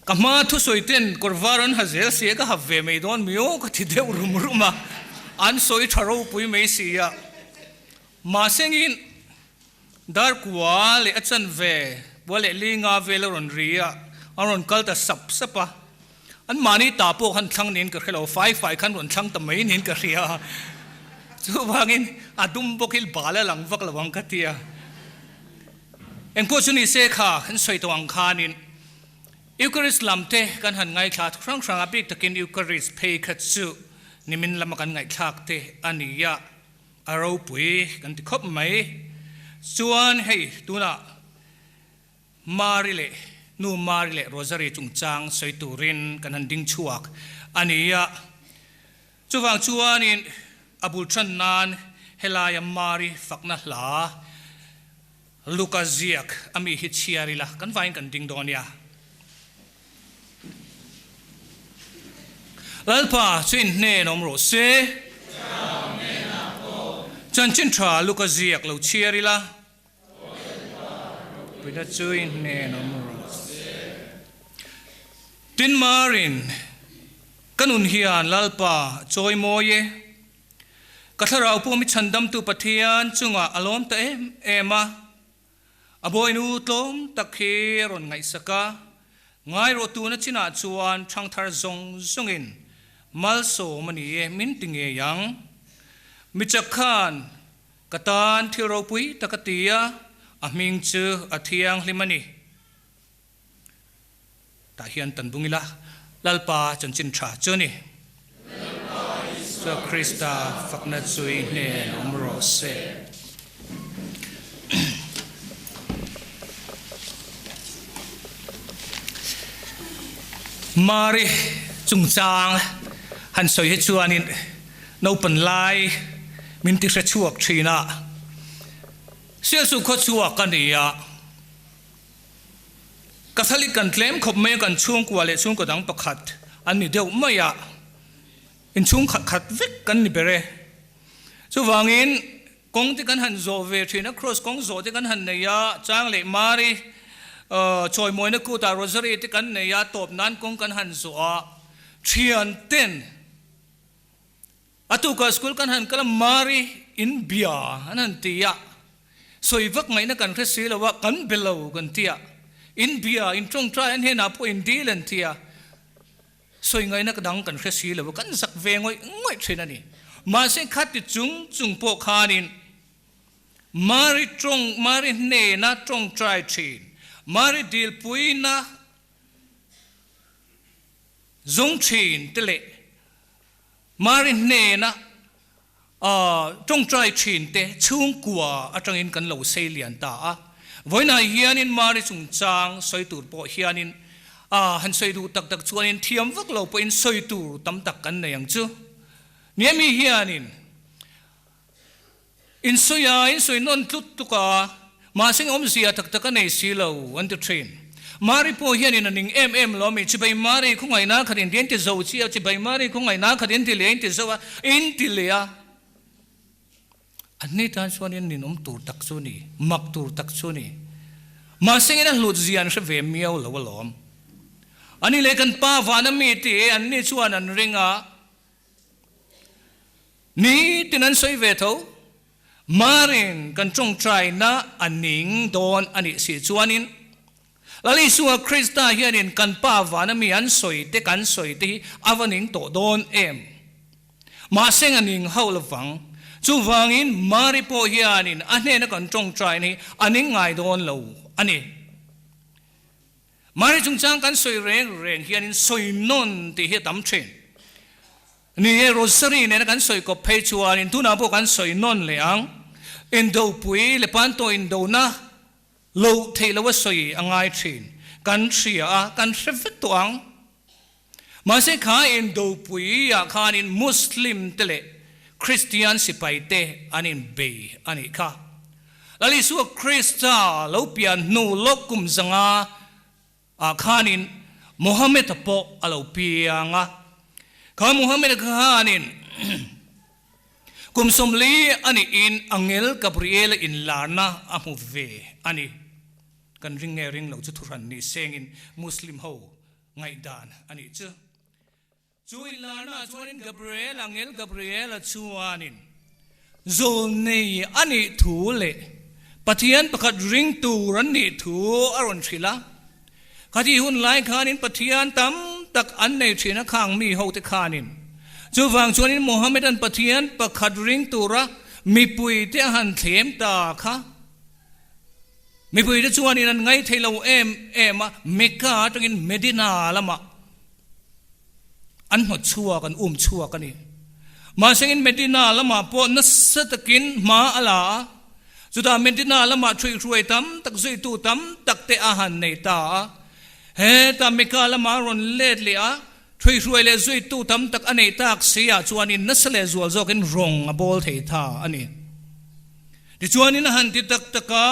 ka hma thusawi ten kawr var an ha zel si a ka ha ve mai dawn mi aw ka ti deuh rum rum a, an sawi tha ropui mai si a, mahsengin dar kua leh a chanve kua leh li nga vel a rawn ri a, an rawn kal ta sap sap a, An mahni ta pawh khan thlang niin ka hre lo, fai fai khan rawn thlang ta mai niin ka hria. Chuvangin a dum bawk hi bal a lang vak lo ang ka ti a. Engpawh chu ni se kha kan sawi tawh ang khanin Eucharist lam te kan han ngaithla hrang hrang a, bik takin Eucharist phei kha chu nimin lama kan ngaihthlak te a ni a, a ropui kan ti khawp mai. Chuan hei tunah Mari leh Nu Mari leh Rosary chungchang sawi turin kan han ding chhuak a ni a. Chuvang chuanin a bul tan nan helaia Mari fakna hla Luka ziak a mi hi chhiar ila kan vaiin kan ding dawn nia. Lalpa chu in hnen awm rawh se. Chanchin tha Luka ziak lo chhiar ila. Puina chu i hnen awm rawh se. Tin Marin, ka nun hian Lalpa chawi mawi e. Ka thlarau pawh mi chhandamtu Pathian chungah a lawm ta em em a. A bawinu tlawm tak hi a rawn ngaihsak a, Ngairawh tuna chinah chuan thangthar zawng zawngin malsawm a ni e min ti ngei ang. Michak khan Ka tan thil ropui tak a ti a, a hming chu a thianghlim a ni. Tah hian tan bung ila, Lalpa chanchin tha chu a ni. Isua Krista fakna chu i hnen awm rawh se. Mari chungchang han sawi hi chuanin Naupan lai min ti hre chhuak thin a, Sialsuk khaw chhuak a ni a, Catholic kan tlem khawp mai a, kan chhungkua leh chhungkaw dang pakhat an ni deuh mai a, inchhung khat khat vek kan ni ber e. Chuvangin kawng te kan han zawh ve thin a, Cross kawng zawh te kan han nei a, Chang leh Mari chawimawina kutah Rosary te kan nei a, tawp nan kawng kan han zawh a, thian ten A tukah school kan han kal a, Mari in bia an han ti a, sawi vak ngaihna kan hre si lo a, kan be lo kan ti a, in bia, in tawngtai an hnenah pawh in dil an ti a, sawi ngaihna dang kan hre si lo a, kan zak ve ngawih ngawih thin a ni. Mahse khati chung chung pawh khanin Mari tawng, Mari hnena tawngtai thin, Mari dilpuina Zawng thin te leh Mari hnena tawngtai thin te chhungkua atangin kan lo sei lian ta a. Vawiinah hianin Mari chungchang sawi tur pawh hianin han sawi duh tak tak chuanin thiam vak lo pawhin sawi tur tam tak kan nei ang chu. Nia mi hianin Insawi a, insawi nawn tlut tluk a, mahse awmzia tak tak a nei si lo, an ti thin. Mari pawh hianin a ning em em lo a mi, Chibai Mari khawngaihna khat in ti an ti zo chi a, Chibai Mari khawngaihna khat in ti leh in ti zo a, in ti leh a. Anni tan chuanin ninawm tur tak chu ni, mak tur tak chu ni. Mahse in a hlut zia an hre ve miau lo alawm. Ani leh kan pa vana mi ti anni chuan an ring a. Nitin an sawi ve tho. Marin kan tawngtaina a ning dawn a nih si chuanin Lal Isua Krista hianin kan Pa vana mi an sawi te kan sawi te hi a va ning tawh dawn em? Mahse a ning hauh lovang. Chuvangin Mari pawh hianin a hnena kan tawngtaina hi a ning ngai dawn lo a ni. Mari chungchang kan sawi reng reng hianin sawi nawn tih hi a tam thin. Ni e, Rosary nena kan sawi kawp phei chuanin tunah pawh kan sawi nawn leh ang. Indopui Lepanto indona loh theih loh a sawi a ngai thin. Kan hria a, kan hre vek tawh ang. Mahse kha indopui ah khanin Muslim te leh Kristian sipai te an inbei a nih kha. Lal Isua Krista lo pian hnu lawk kum zanga ah khanin Mohammed-a pawh a lo piang a. Kha Mohammed-a khanin kum 40 a nihin Angel Gabriel-a inlarna a hmu ve a ni. Kan ring nge ring lo chu thuhran ni sengin Muslim ho ngaihdan a nih chu. Chu inlarnaah chuanin Gabriel, Angel Gabriel-a chuanin zawlnei a nih thu leh Pathian pakhat ring tur an nih thu a rawn hrilh a. Khatih hun lai khanin Pathian tam tak an nei thin a khang mi hote khanin. Chuvang chuanin Mohammedan Pathian pakhat ring tura mipuite a han thlem ta kha. Mipuite chuanin an ngaithei lo em em a, Mecca atangin Medina lamah an hnawt chhuak, an um chhuak a ni. Mahsengin Medina lamah pawh nasa takin hma a la a, chutah Medina lamah ṭhuihhruai tam tak zuitu tam tak te a han nei ta a. Heta Mecca lamah a rawn let leh a, ṭhuihhruai leh zuitu tam tak a neih tak si ah chuanin nasa leh zual zawkin rawng a bawl thei tha a ni. Tichuanin a han ti tak tak a,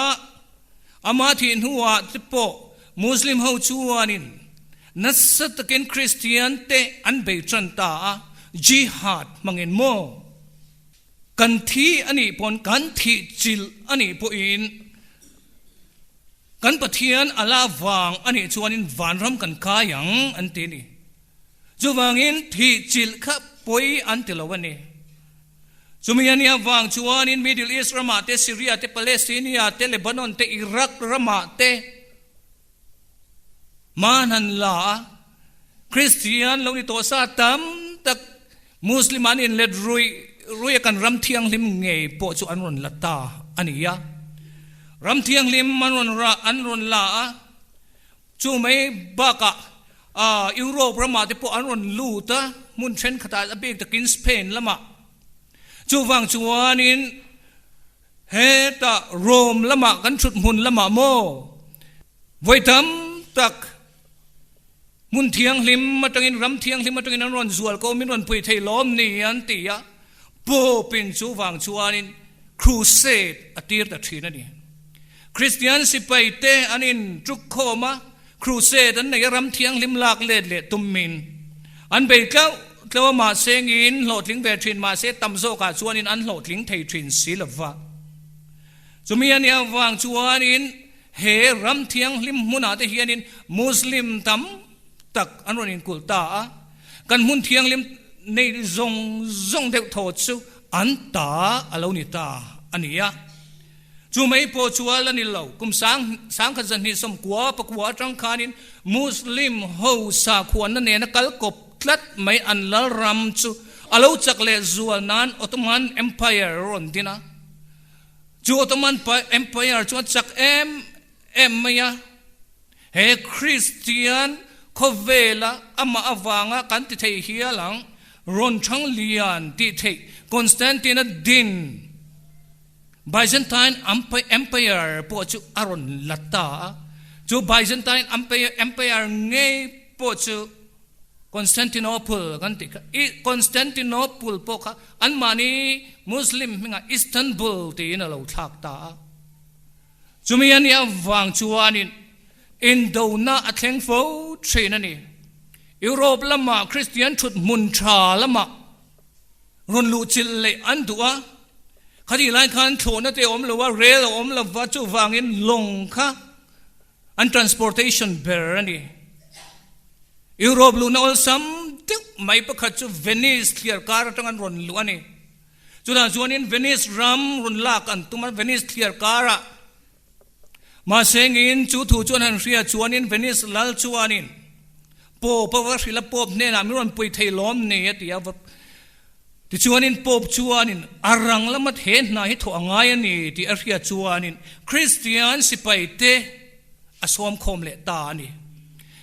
amah thih hnuah te pawh Muslim ho chuanin nasa takin Kristian te an bei tan ta a, Jihad hmangin maw? Kan thi a nih pawn kan thih chilh a nih pawhin kan Pathian Allah vang a nih chuanin vanram kan kai ang an ti a ni. Chuvangin thih chilh kha pawi an ti lo a ni. Chumi a nih avang chuanin Middle East ramah te, Syria te, Palestinia te, Lebanon te, Iraq ramah te hman han la a, Kristian lo ni tawh sa tam tak Muslim an inlet ruih ruih a kan ram thianghlim ngei pawh chu an rawn la ta a ni a. Ram thianghlim an rawn ra an rawn la a, chu mai bakah Europe ramah te pawh an rawn lut a, hmun thenkhatah a bik takin Spain lamah. Chuvang chuanin hetah Rome lamah kan thut hmun lamah maw vawi tam tak hmun thianghlim atangin ram thianghlim atangin an rawn zual ko min rawn pui thei lawm ni an ti a, Pope in chuvang chuanin crusade a tir ta thin a ni. Kristian sipai te an in tuk khawm a, Crusade an nei a ram thianghlim lak let leh tummin an bei tlauh tlauh a mahse ngin hlawhtling ve thin mahse tam zawkah chuanin an hlawhtling thei thin si lova. Chumi a nih avang chuanin he ram thianghlim hmunah te hianin Muslim tam tak an rawn inkulh ta a, kan hmun thianghlim nei zawng zawng deuh thaw chu an ta a lo ni ta a ni a. Chu mai pawh chu a la ni lo. Kum 1969 atang khanin Muslim ho sakhuanna nena kal kawp tlat mai an lal ram chu a lo chak leh zual nan Ottoman Empire a rawn din a. Chu Ottoman Empire chu a chak em em mai a. He Kristian khawvela amah avanga kan ti thei hial ang, rawn thang lian tih theih Constantine-a din Byzantine Empire pawh chu a rawn la ta a, chu Byzantine Empire ngei pawh chu Constantinople kan tih kha, Constantinople pawh kha anmahni Muslim hmingah Istanbul tiin a lo thlak ta a. Chumi a nih avang chuanin indona a thleng fo thin a ni. Europe lamah Kristian thut hmun tha lamah rawn luh chilh leh an duh a, khatih lai khan thlawhna te a awm lo a, rel a awm lo va, chuvangin lawng kha an transportation ber a ni. Europe luhna awlsam deuh mai pakhat chu Venice thliar kar atang an rawn luh a ni. Chutah chuanin Venice ram rawn lak an tum a, Venice thliar karah Mahse ngin chu thu chuan han hria chuanin Venice lal chuanin Pope a va hrilh a, Pope hnenah min rawn pui thei lawm ni a ti a, tichuanin Pope chuanin a rang lama he hna hi thawh a ngai a ni tih a hria chuanin Kristian sipai te a sawm khawm leh ta a ni.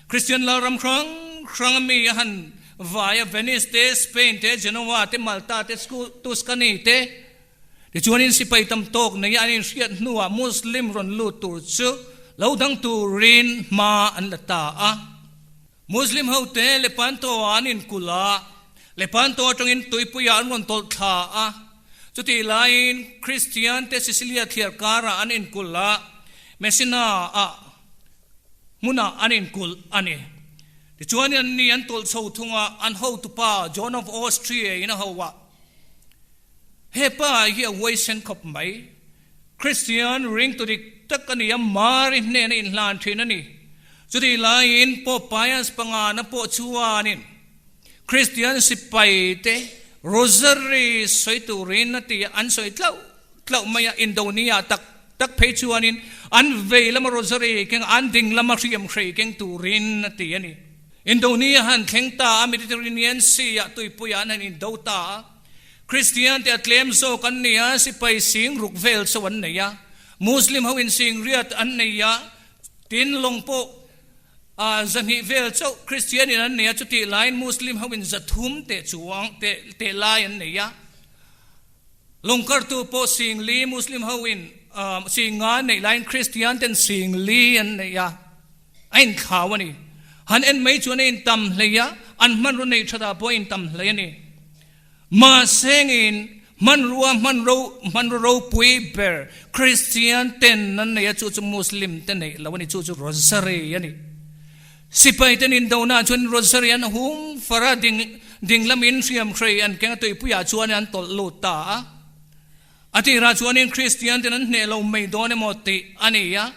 Kristian lal ram hrang hrang a mi a han vai a, Venice te, Spain te, Genoa te, Malta te, Tuscany te. Tichuanin sipai tam tawk neia an inhriat hnuah Muslim rawn lut tur chu lo dang turin hma an la ta a. Muslim hote Lepanto-ah an inkulh a, Lepanto atangin tuipuiah an rawn tawlh thla a. Chutih laiin Kristiante Sicilia thliar karah an inkulh a, Messina-ah hmunah an inkulh a ni. Tichuan anni an tawlh chho thung a, an hotupa John of Austria in a ho a. He pa hi a huaisen khawp mai. Kristian ringtu dik tak a ni a, Mari hnena inhlan thin a ni. Chutih laiin Pope Pius pangana pawh chuanin Kristian sipaite Rosary sawi turin a ti a, an sawi tlauh tlauh mai a, Indonia tak tak phei chuanin an vei lama Rosary keng an ding lama hriam hrei keng turin a ti a ni. Indonia han thleng ta a, Mediterranean Sea-ah tuipuiah an han indo ta a. Kristiante a tlem zawk an ni a, sipai sing ruk vel chauh an nei a, Muslim hoin sing riat an nei a, tin lawng pawh zahnih vel chauh Kristianin an nei a, chutih laiin Muslim hoin zathum teh chuang teh lai an nei a. Lawngkartu pawh sing li Muslim hoin sing nga an neih laiin Kristian ten sing li an nei a, a inthlau a ni. Han en mai chuan a intam hlei a, an hmanraw neih thatah pawh a intam hlei a ni. Mahsengin hmanrua hmanro hmanraw ropui ber Kristian ten an nei a, chu chu Muslim te neih lo a ni, chu chu Rosary a ni. Sipai ten indona chuan Rosary an hum far a, ding ding lamin hriam hrei an keng a, tuipuiah chuan an tawlh lut ta a. A tirah chuanin Kristian ten an hneh lo mai dawn emaw tih a ni a,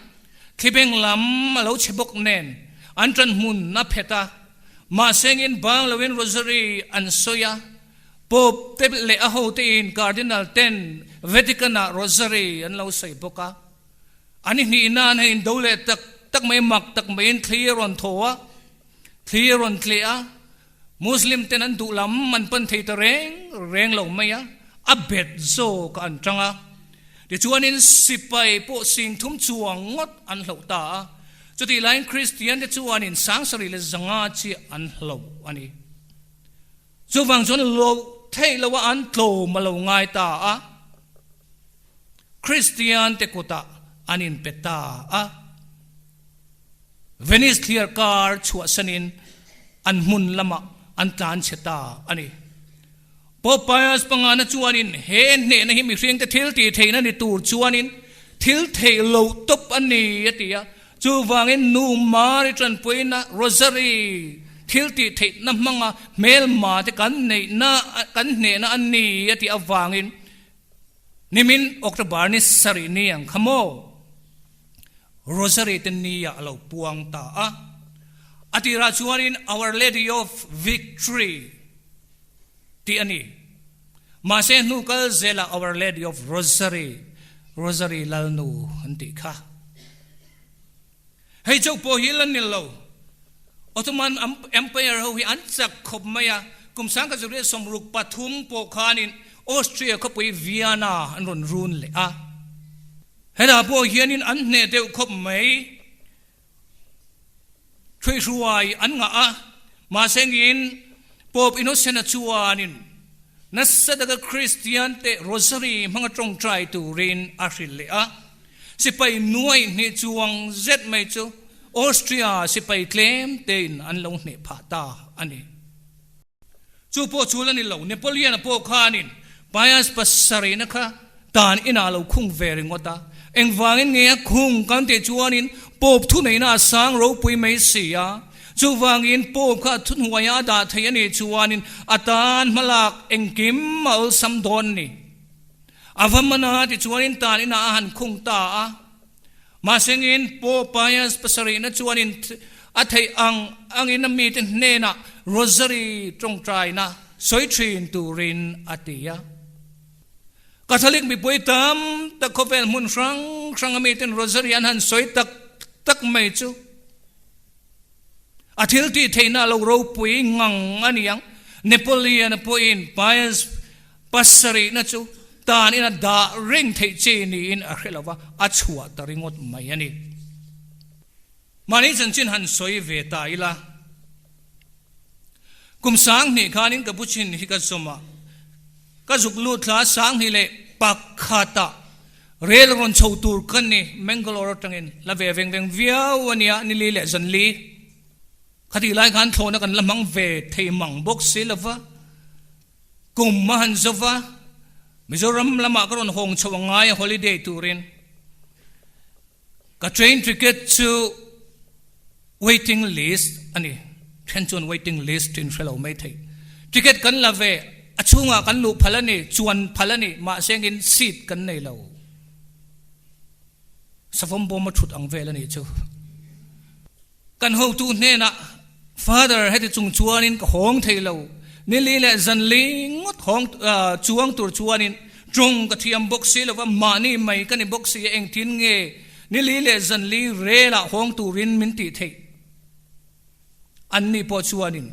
thlibeng lam a lo chhe bawk nen an ṭan hmun a phet a, mahsengin bang loin Rosary an sawi a, Pope te leh a hotein Cardinal ten Vatican-ah Rosary an lo sawi bawk a. An hnih nan hei indo leh tak tak mai mak tak maiin thli a rawn thaw a, thli a rawn tleh a, Muslim ten an duh lam an pan thei ta reng reng lo mai a, a bet zawk ah an tang a. Tichuanin sipai pawh sing thum chuang ngawt an hloh ta a, chutih laiin Kristian te chuanin sangsarih leh zanga chiah an hloh a ni. Chuvang chuan loh theih loh a an tlawm a lo ngai ta a. Kristian te kutah an inpe ta a. Venice thliar kar chhuahsanin an hmun lamah an tlan chhe ta a ni. Pope Pius pangana chuanin he hnehna hi mihringte thil tih theihna ni tur chuanin thil theih loh tawp a ni a ti a. Chuvangin Nu Mari tanpuina Rosary thil tih theihna hmanga hmelma te kan neihna kan hnehna a ni a tih avangin Nimin October ni sarih ni ang kha maw? Rosary te ni ah a lo puang ta a. A tirah chuanin Our Lady of Victory tih a ni. Mahse hnu kal zelah Our Lady of Rosary, Rosary Lalnu an tih kha. Hei chauh pawh hi la ni lo. Ottoman Empire ho hi an chak khawp mai a, kum 1963 pawh khanin Austria khawpui Vienna an rawn run leh a. Hetah pawh hianin an hneh deuh khawp mai. Thuihruai an ngah a, mahse ngin Pope Innocent-a chuanin nasa taka Kristiante Rosary hmanga tawngtai turin a hrilh leh a. Sipai nuaih hnih chuang zet mai chu Austria sipai tlem tein an lo hneh phah ta a ni. Chu pawh chul a ni lo, Napoleon-a pawh khanin Pius pasarihna kha tan inah a lo khung ve ringawt a. Engvangin nge a khung kan tih chuanin Pope thuneihna a sang ropui mai si a. Chuvangin Pope kha a thuhnuaia a dah thei a nih chuanin a tan hmalak engkim a awlsam dawn a ni. A va man a, tichuanin tan inah a han khung ta a. Mahsengin Pope Pius pasarihna chuanin a theih ang angin a mite hnenah Rosary tawngtaina sawi thin turin a ti a. Catholic mipui tam tak khawvel hmun hrang hranga miten Rosary an han sawi tak tak mai chu a thil tih theihna a lo ropui ngang a ni ang. Napoleon-a pawhin Pius Pasarihna chu tan ina dah reng theih chi niin a hre lo va, a chhuah ta ringawt mai a ni. Mahni chanchin han sawi ve ta ila, kum sanghnih khanin ka bu chin hi ka zawm a, ka zuk lut thla 21. khata rel rawn chho tur ka ni Mangalore atangin la ve veng veng viau a nia nili leh zanli. Khatih lai khan thlawhna kan la hmang ve thei mang bawk si lo va, kum a han zo va, Mizoram lamah ka rawn hawng chho a ngai a holiday turin. Ka train ticket chu waiting list a ni, then chuan waiting list in hre lo mai thei. Ticket kan la ve, a chhungah kan luh phal a ni, chuan phal a ni, mahse engin seat kan nei lo. Savawm bawm a thut ang vel a nih chu. Kan hotu hnenah, Father, heti chung chuanin ka hawng thei lo. Nili leh zanli ngawt hawng chuang tur chuanin tawng ka thiam bawk si lova, mahni mai ka ni bawk si a, engtin nge nili leh zanli relah hawng turin min tih theih? Anni pawh chuanin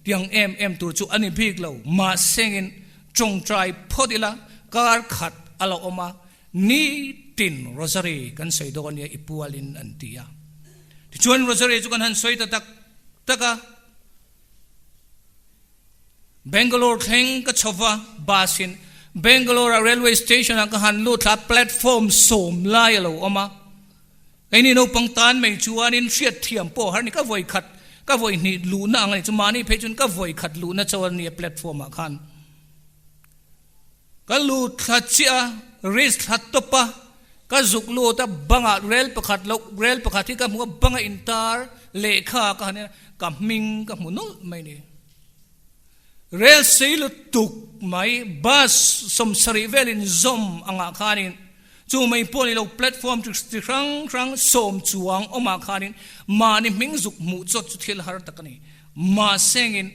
tiang em em tur chu a ni bik lo, mahsengin tawngtai phawt ila kar khat a la awm a, Nitin Rosary kan sawi dawn nia i pualin an ti a. Tichuan Rosary chu kan han sawi ta tak tak a. Bangalore thleng ka chho va, bus in Bangalore a railway station ah ka han lut thla a, platform sawm lai a lo awm a. Keini naupang tan mai chuanin hriat thiam pawh har ni ka vawi khat ka vawi hnih luhna ang a ni chu mahni phei chuan ka vawi khat luhna cho a nia platform ah khan. Ka lut thla chiah a, risk thla tawp a, ka zuk lut a, bangah rel pakhat loh, rel pakhat hi ka hmu a, banga intar lehkha ka han en a, ka hming ka hmu nawlh mai ni. Rel sei lutuk mai, bus sawmsarih velin zawm angah khanin chu mai pawh ni lo platform chi hrang hrang sawm chuang awmah khanin mahni hming zuk hmuh chawt chu thil har tak a ni. Mahsengin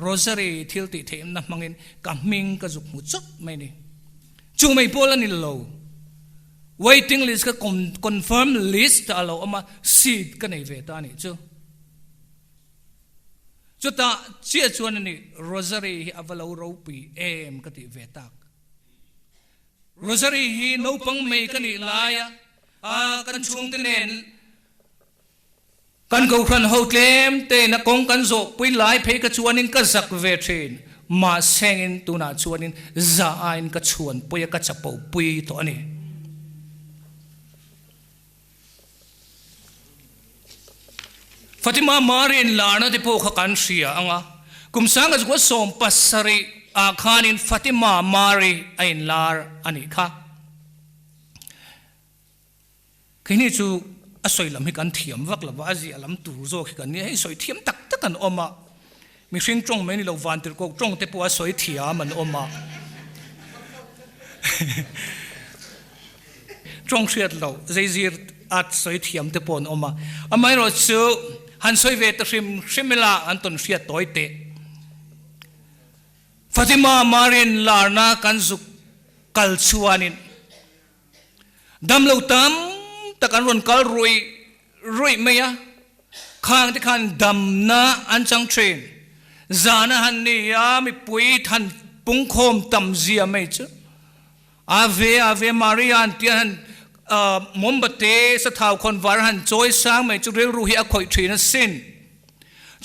Rosary thil tih theihna hmangin ka hming ka zuk hmu chawt mai ni. Chu mai pawl a ni lo. Waiting list ka confirm list a lo awm a, seat ka nei ve ta a nih chu. Chutah chiah chuan a ni Rosary hi a va lo ropui em ka tih ve tak. Rosary hi naupang mai ka nih laia a kan chhungte nen Kan kohhran ho tlem tein a kawng kan zawh pui lai phei ka chuanin ka zak ve thin. Mahsengin tunah chuanin za aiin ka chhuan pui a, ka chapo pui tawh a ni. Fatima Marin larna te pawh kha kan hria ang a, kum sanga zukua 70 ah khanin Fatima Mari a inlar a nih kha. Keini chu a sawi lam hi kan thiam vak lo va, a ziah lam tur zawk hi kan nia, hei sawi thiam tak tak an awm a, mihring tawng mai ni lo vantirhkoh tawng te pawh a sawi thiam an awm a, tawng hriat loh zeizir a sawi thiam te pawh an awm a, amaherawhchu han sawi ve ta hrim hrim ila an tawn hriat tawi teh. Fatima Marin larna kan zuk kal chuanin. Damlo tam tak an rawn kal ruih ruih mai a, khang te khan damna an chang thin. Zan a han ni a, mipui than pungkhawm tam zia mai chu. Ave Ave Maria an tia han mombate sathau khawn var han chawi sang mai chu rilru hi a khawih thin asin.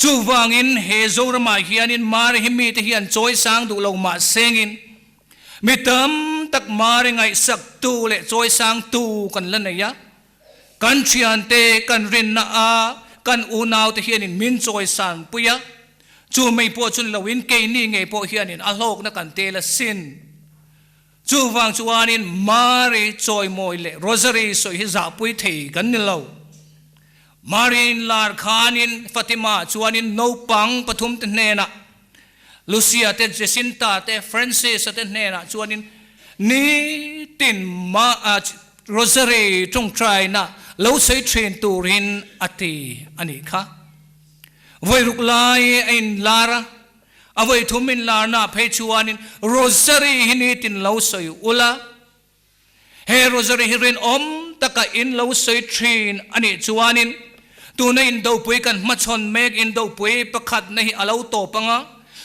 Chuvangin he Zoramah hianin Mari hi mite hi an chawi sang duh lo mahsengin, Mi tam tak mari ngaihsak tu leh chawisang tu kan la nei a, kan thiante kan rinna a kan unaute hianin min chawisan pui a, chu mai pawh chu ni loin keini ngei pawh hianin a hlawkna kan tel asin. Chuvang chuanin mari chawimawi leh rosary sawi hi zahpui thei kan ni lo. Mari inlar khanin Fatima chuanin naupang pathumte hnenah Lucia te, Jacinta te, Francis-a te hnenah chuanin nitin mah Rosary tawngtaina lo sawi thin turin a ti a nih kha. Vawi ruk lai a inlar a, a vawi thum inlarnaah phei chuanin Rosary hi nitin lo sawi ula, He Rosary hi rinawm taka in lo sawi thin a nih chuanin tuna indopui kan hmachhawn mek indopui pakhatna hi a lo tawp ang a,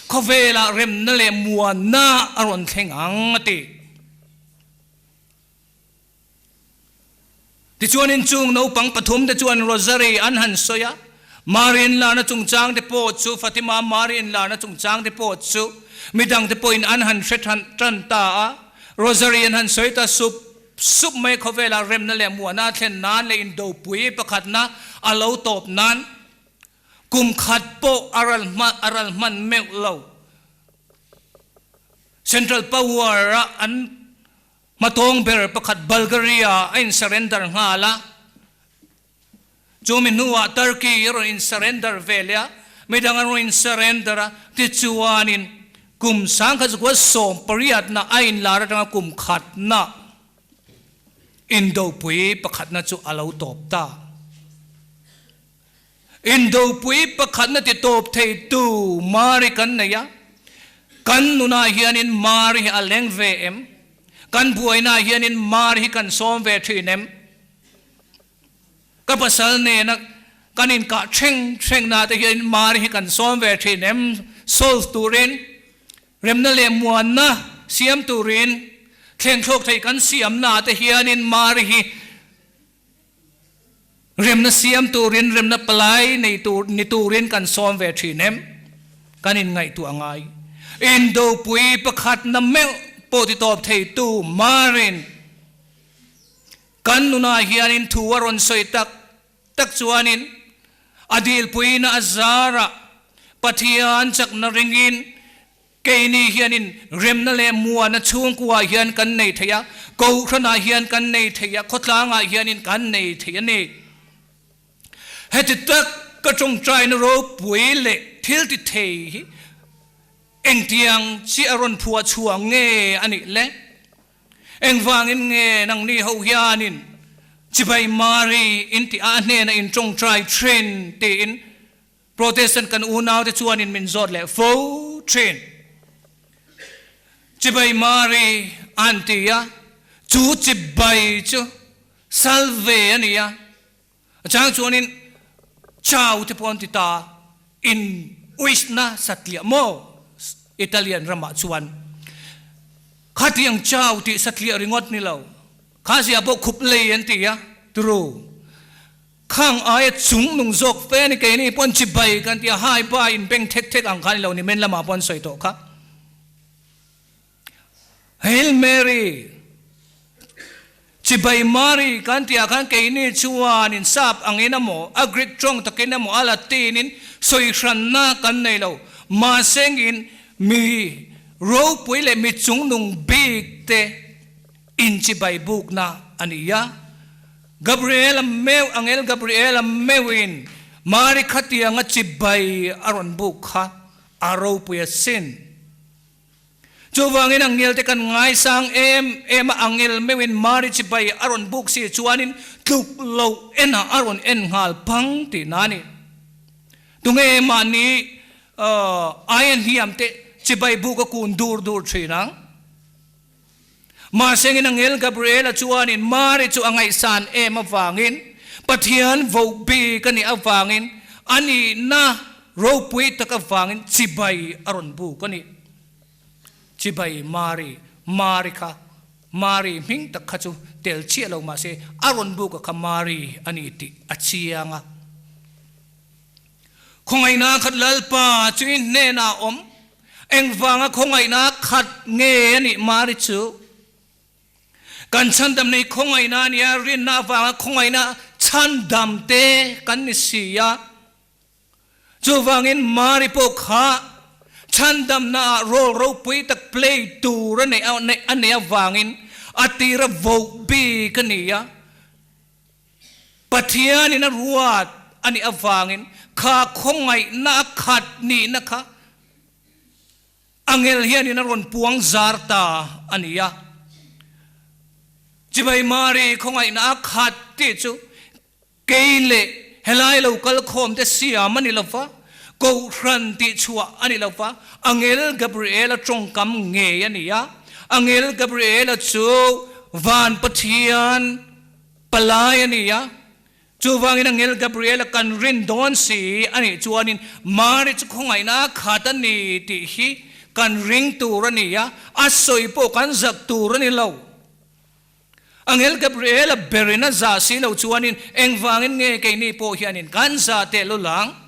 khawvelah remna leh muanna a rawn thleng ang a ti. Tichuanin chung naupang pathum te chuan Rosary an han sawi a, Mari inlarna chungchang te pawh chu, Fatima Mari inlarna chungchang te pawh chu midang te pawhin an han hre tan ta a. Rosary an han sawi ta sup sup mai khawvelah remna leh muahna a thlen nan leh indopui pakhatna a lo tawp nan kum khat pawh a ral a ral hman meuh lo. Central Power a an hmatawng ber pakhat Bulgaria a in surrender nghal a. Chumi hnuah Turkey a rawn in surrender ve leh a, midang an rawn in surrender a, tichuanin kum sangkhat zakua sawm pariatna a inlar atanga kum khatna Indopui pakhatna chu a lo tawp ta. Indopui pakhatna ti tawp theitu Mari kan nei a, kan nunah hianin Mari hi a leng ve em? Kan buainaah hianin Mari hi kan sawm ve thin em? Ka pasal nena kan inkah thleng thlengna te hian Mari hi kan sawm ve thin em? Solve turin, remna leh muanna siam turin, thlengthlawk thei kan siamna te hianin Mari hi remna siam turin, remna palai nei tur ni turin kan sawm ve thin em? Kan inngaihtuah ngai. Indopui pakhatna meuh pawh ti tawp theitu Marin Kan nunah hianin thu a rawn sawi tak tak chuanin a dilpuina a zarah Pathian chakna ringin keini hianin remna leh muana chhungkuaah hian kan nei thei a, Kohhranah hian kan nei thei a, khawtlangah hianin kan nei thei a ni. Heti tak ka tawngtaina ropui leh thil ti thei hi engtiang chiah a rawn phuah chhuah nge a nih le? Engvangin nge nangni ho hianin chibai Mari in tih a hnena in tawngtai thin tiin Protestant kan unaute chuanin min zawt leh fo thin. Chibai Mari an ti a, chu chibai chu salve a ni a, a chang chuanin chau te pawh an ti ta, in wish na satliah maw Italian ramah chuan khatiang chau tih satliah ringawt ni lo, kha zia pawh khup lei an ti a, turu khang aia chung nung zawk fe a ni keini pawh an chibai kan ti a, hai ba in beng thek thek ang kha ni lo ni men lamah pawh an sawi tawh kha. Hail Mary, Chibai Mari kan tih ah khan keini chuan in sap angin emaw, a Greek tawng takin emaw, a Latin in sawi hranna kan nei lo. Mahse ngin mi ropui leh mi chungnung bik te in chibai bukna a ni a. Gabriel-a meu, Angel Gabriel-a meuhin Mari khatianga chibai a rawn buk kha a ropui asin. Chuvangin angel te kan ngaisang em em a, angel meuhin Mari chibai a rawn buk si chuanin tluk loh enah a rawn en nghal phang tihna a ni. Tunge mahni aia hniam te chibai buk a kun dur dur thin ang? Mahsengin angel Gabriela chuanin Mari chu a ngaihsan em avangin Pathian voh bik a nih avangin a nihna ropui tak avangin chibai a rawn buk a ni. Chibai Mari, Mari kha, Mari hming tak kha chu tel chiah lo mahse a rawn buk a kha Mari a ni tih a chiang a. Khawngaihna khat Lalpa chu i hnenah a awm. Engvanga khawngaihna khat nge a nih Mari chu? Kan chhandam nei khawngaihna a nia, rinna avanga khawngaihna chhandam te kan ni si a. Chuvangin Mari pawh kha chhandamna ah role ropui tak play tur a neih avangin a tira voh bik a ni a. Pathianin a ruat a nih avangin kha khawngaihna a khat nihna kha angel hianin a rawn puang zar ta a ni a. Chibai Mari khawngaihna a khat tih chu kei leh helai lo kal khawm te siam a ni lo va, Kohhran tih chhuah a ni lo va, Angel Gabriel-a tawngkam ngei a ni a. Angel Gabriel-a chu Van Pathian Palai a ni a, chuvangin Angel Gabriel-a kan rin dawn si a nih chuanin Mari chu khawngaihna a khat a ni tih hi kan ring tur a ni a, a sawi pawh kan zak tur a ni lo. Angel Gabriel-a berin a zah si lo chuanin engvangin nge keini pawh hianin kan zah tehlul ang?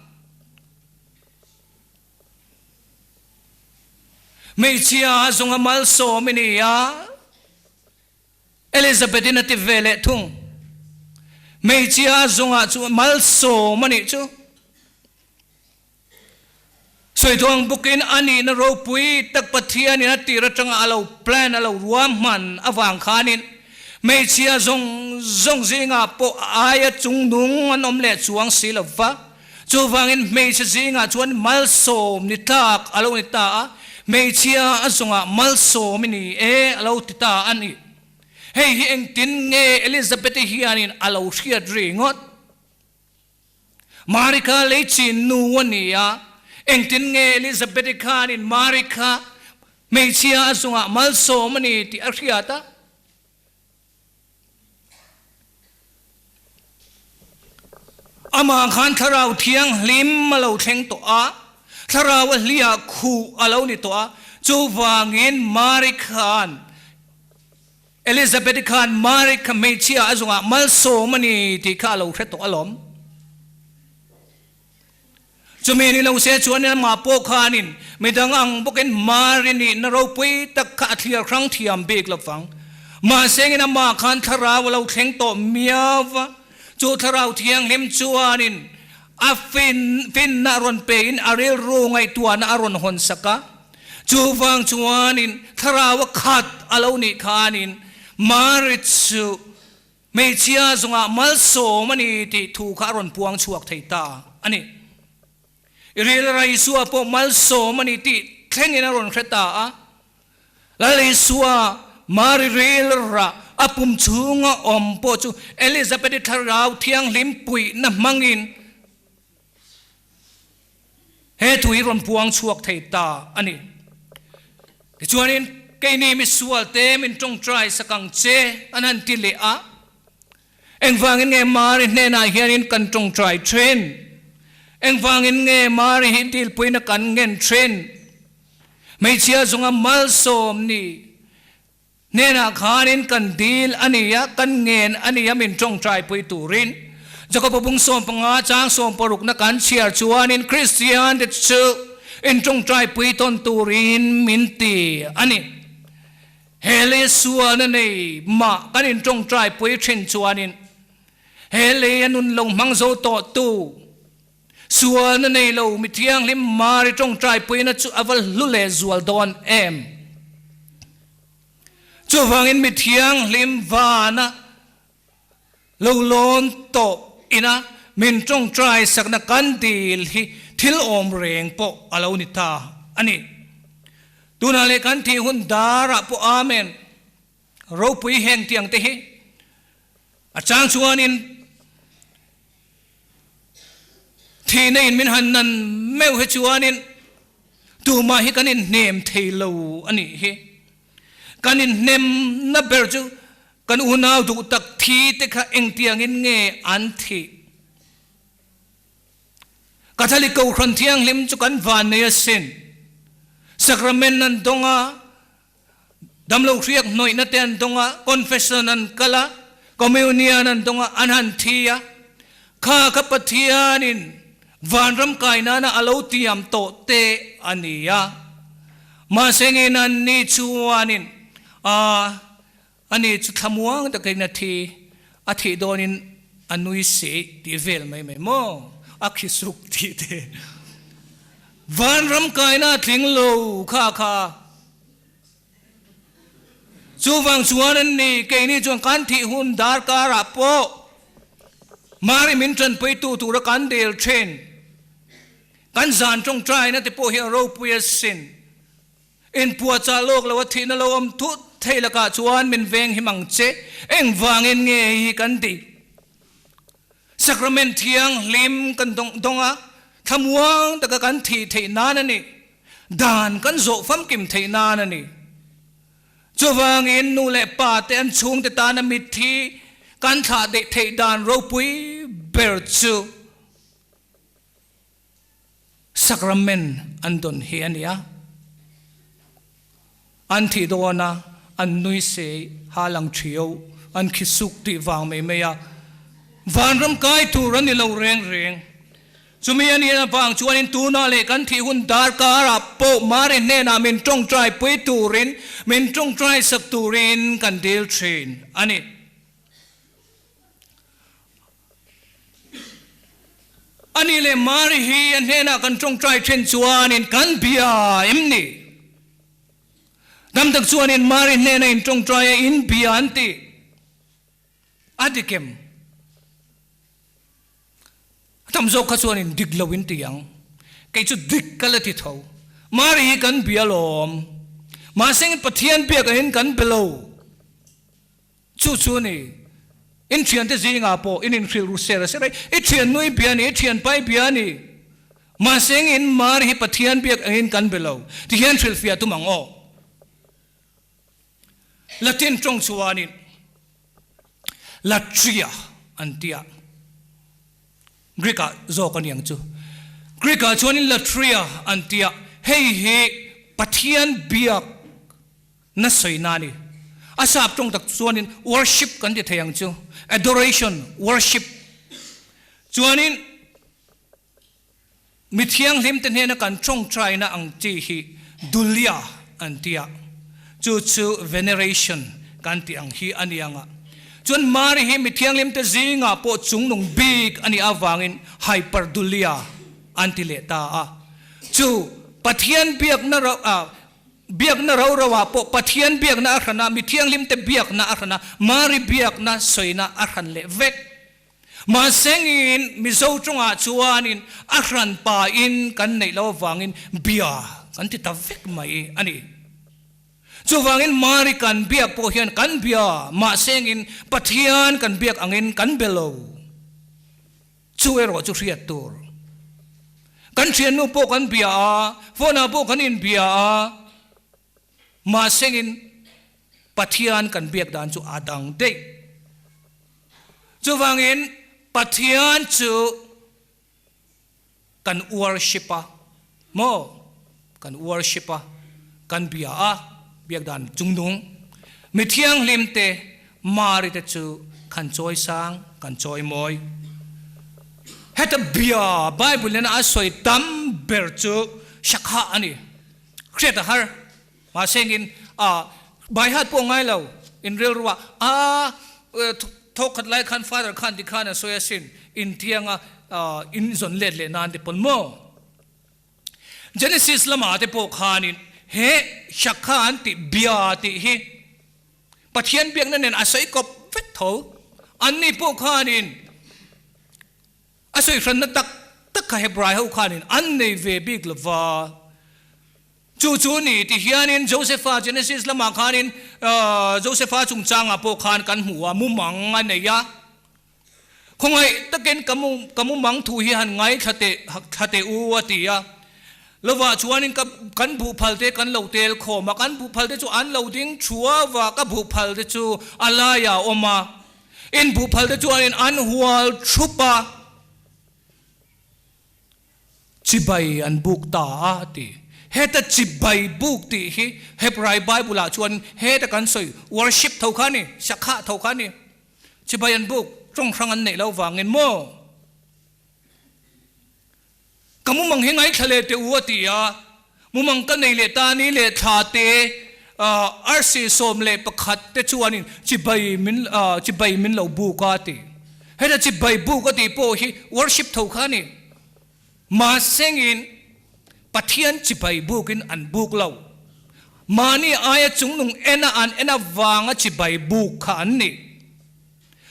Hmeichhia a zawnga malsawm i ni a. Elizabeth-in a ti ve leh thung. Hmeichhia zungah chu malsawm a nih chu. Sawiduang bawkin a nihna ropui tak Pathianin a tir atanga a lo plan, a lo ruahman avang khanin hmeichhia zawng zawng zingah pawh a aia chungnung an awm leh chuang si lo va. Chuvangin hmeichhe zingah chuan malsawm ni tlak a lo ni ta a, hmeichhia a zawngah malsawm i ni e a lo ti ta a ni. Hei hi engtin nge Elizabeth-i hianin a lo hriat ringawt? Mari kha lei chin nu a ni a, engtin nge Elizabeth-i khanin Mari kha hmeichhia a zungah malsawm a ni tih a hriat a? Amah khan Thlarau Thianghlim a lo thleng tawh a, Thlarau a hliah khuh a lo ni tawh a, chuvangin Mari khan Elizabeth-i khan Mari kha hmeichhia a zungah malsawm a ni tih kha a lo hre tawh alawm. Chumi ni lo se chuan amah pawh khanin midang ang bawkin Mari nihna ropui tak kha a thliar hrang thiam bik lo vang. Mahse ngin amah khan thlarau a lo thleng tawh miau va, chu thlarau thianghlim chuanin a fin finna a rawn pein a rilru ngaihtuahna a rawn hawn sak a. Chuvang chuanin thlarau a khat a lo nih khanin Mari chu Hmeichhia zungah malsawm a ni tih thu kha a rawn puang chhuak thei ta a ni. I rilra Isua pawh malsawm a ni tih thlengin a rawn hre ta a. Lal Isua Mari rilra a pum chhunga awm pawh chu Elizabeth-i thlarau thianghlim puihna hmangin He thu hi rawn puang chhuak thei ta a ni. Tichuanin, keini misualte min tawngtai sak ang che an han ti leh a. Engvangin nge Mari hnenah hianin kan tawngtai thin? Engvangin nge Mari hi dilpuina kan ngen thin? Hmeichhia zunga malsawm ni Hnenah khanin kan dil a ni a, kan ngen a ni a min tawngtaipui turin. Jakob-a bung 15 chang sawmparukna kan chhiar chuanin Kristiante chu intawngtaipui tawn turin min ti a ni. He lei sualna nei mah kan intawngtaipui thin chuanin he lei a nun lo hmang zo tawhtu Sualna nei lo mi thianghlim Mari tawngtaipuina chu a va hlu leh zual dawn em? Chuvangin mi thianghlim vana lo lawn tawh ina min tawngtai sakna kan dil hi thil awm reng pawh a lo ni ta a ni. Tunah leh kan thih hun darah pawh Amen. Ropui heng tiang te hi a chang chuanin Thihna in min han nan meuh hi chuanin tumah hi kan inhnem thei lo a nih hi. Kan inhnem na ber chu kan unau duh tak thi te kha engtiangin nge an thih? Catholic Kohhran Thianghlim chu kan van nei asin. Sacrament an dawng a, Damlo hriak hnawihna te an dawng a, confession an kal a, communion an dawng a, an han thi a. Kha kha Pathianin vanram kai nana a lo tiam tawh te a ni a. Mahse ngin an ni chuanin a ani chu thlamuang takin a thi, a thih dawnin a nui si tih vel mai mai maw? A khi suk tih te. Vanram kaina a tling lo kha kha. Chuvang chuan an ni, keini chuan kan thih hun darkarah pawh Mari min tanpuitu tura kan dil thin. Kan zan tawngtaina te pawh hi a ropui asin. Inpuahchah lawk lo a thihna lo awm thut thei lakah chuan min veng him ang che, engvangin nge hi kan ti? Sacrament thianghlim kan dawng dawng a, thlamuang taka kan thih theih nan a ni. Dan kan zawh famkim theih nan a ni. Chuvangin nu leh pa te an chhungte tana mitthi kan thlah deih theih dan ropui ber chu Sacrament an dawn hi a ni a. An thih dawn a, an nui sei, ha lang thiau, an khi suk tih vang mai mai a. Vanram kai tur a ni lo reng reng. Chumi a nih avang chuanin tunah leh kan thih hun darkarah pawh Mari hnenah min tawngtai pui turin, min tawngtai sak turin kan dil thin a ni. A nih leh Mari hi a hnenah kan tawngtai thin chuanin kan bia em ni? Dam tak chuanin Mari hnena in tawngtai a in bia an ti. A dik em? A tam zawk kha chuanin dik lo in ti ang. Kei chu dik ka la ti tho. Mari hi kan bia lawm. Mahse Pathian biak angin kan be lo. Chu chu a ni. In thiante zingah pawh in inhrilh ru ser a ser a, i thiannu i bia a ni, i thianpa i bia a ni. Mahse in Mari hi Pathian biak angin kan be lo. Tihian hrilhfiah tum ang aw. Latin tawng chuanin Latria an ti a, Greek ah zawk a ni ang chu. Greek ah chuanin Latria an ti a, hei hi Pathian biak na sawina a ni. A sap tawng tak chuanin worship kan ti thei ang chu, adoration, worship. Chuanin Mi thianghlim te hnena kan tawngtaina ang chi hi dulia an ti a, chu chu veneration kan tih ang hi a ni ang a. Chuan Mari hi mi thianghlim te zingah pawh chungnung bik a nih avangin hyperdulia an ti leh ta a. Chu Pathian biakna ro ah biakna ro ro ah pawh Pathian biakna a hran a, mi thianghlim te biakna a hran a, Mari biakna sawina a hran leh vek. Mahsengin Mizo tawngah chuanin a hran pain kan neih loh avangin bia kan ti ta vek mai a ni. Chuvangin Mari kan biak pawh hian kan bia, mahsengin Pathian kan biak angin kan be lo. Chu erawh chu hriat tur. Kan thiannu pawh kan bia a, phone ah pawh kan inbia a, mahsengin Pathian kan biak dan chu a dang daih. Chuvangin Pathian chu kan worship a maw? Kan worship a, kan bia a, biak dan chungnung. Mi thianghlim te, Mari te chu kan chawi sang, kan chawi mawi. Heta bia Bible in a sawi tam ber chu Shakha a ni. Hriat a har. Mahse engin a bai hat pawh ngai lo in rilru ah a thawk khat lai khan father khan ti khan a sawi asin in tianga in zawn let leh nan te pawn maw Genesis lamah te pawh khanin he Shakha an tih bia tih hi Pathian biakna nen a sawi kawp vek tho an ni pawh khanin A sawi hranna tak tak kha Hebrai ho khanin an nei ve bik lova. Chu chu ni ti hianin Josepha Genesis lamah khanin Josepha chungchangah pawh khan kan hmu a, mumang a nei a. Khawngaih takin ka mu ka mumang thu hi han ngaithla teh thla teh u a ti a. Lovah chuanin ka kan buhphal te kan lo tel khawm a, kan buhphal te chu an lo ding thuau a, ka buhphal te chu a laiah a awm a. In buhphal te chuanin an hual thup a, chibai an buk ta a a ti. Heta chibai buk tih hi Hebrai Bible ah chuan heta kan sawi worship tho kha a ni, sakhah tho kha a ni. Chibai an buk, tawng hrang an neih lo vangin maw? Ka mumang hi ngaithla leh teh u a ti a, mumang ka nei leh ta ni leh thla te arsi 11 te chuanin chibai min chibai min lo buk a ti. Heta chibai buk a tih pawh hi worship tho kha a ni. Mahsengin Pathian chibai bukin an buk lo. Mahni aia chungnung ena an en avanga chibai buk kha an ni.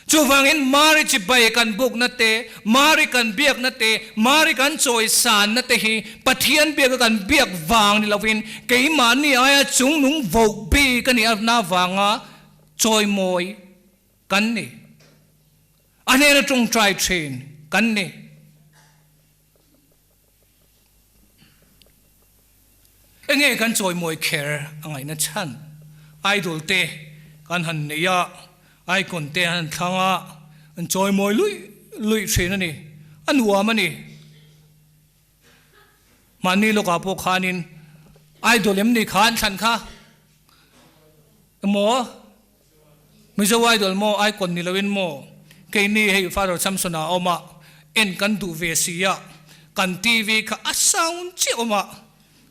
Chuvangin Mari chibai kan bukna te, Mari kan biakna te, Mari kan chawisanna te hi Pathian biaka kan biak vang ni lovin keimahni aia chungnung voh bik a nih avna vanga chawimawi kan ni. A hnena tawngtai thin kan ni. Enge kan chawimawi kher a ngaihna chhan? Idol te kan han nei a, icon te an han thlang a, an chawimawi luih luih thin a ni, a nuam a ni. Mahni lawkah pawh khanin idol em ni kha an thlan kha? Emaw Mizo Idol maw icon ni loin maw keini hei Father Samson-a a awm a, en kan duh ve si a, Kan TV kha a sound chiah awm a,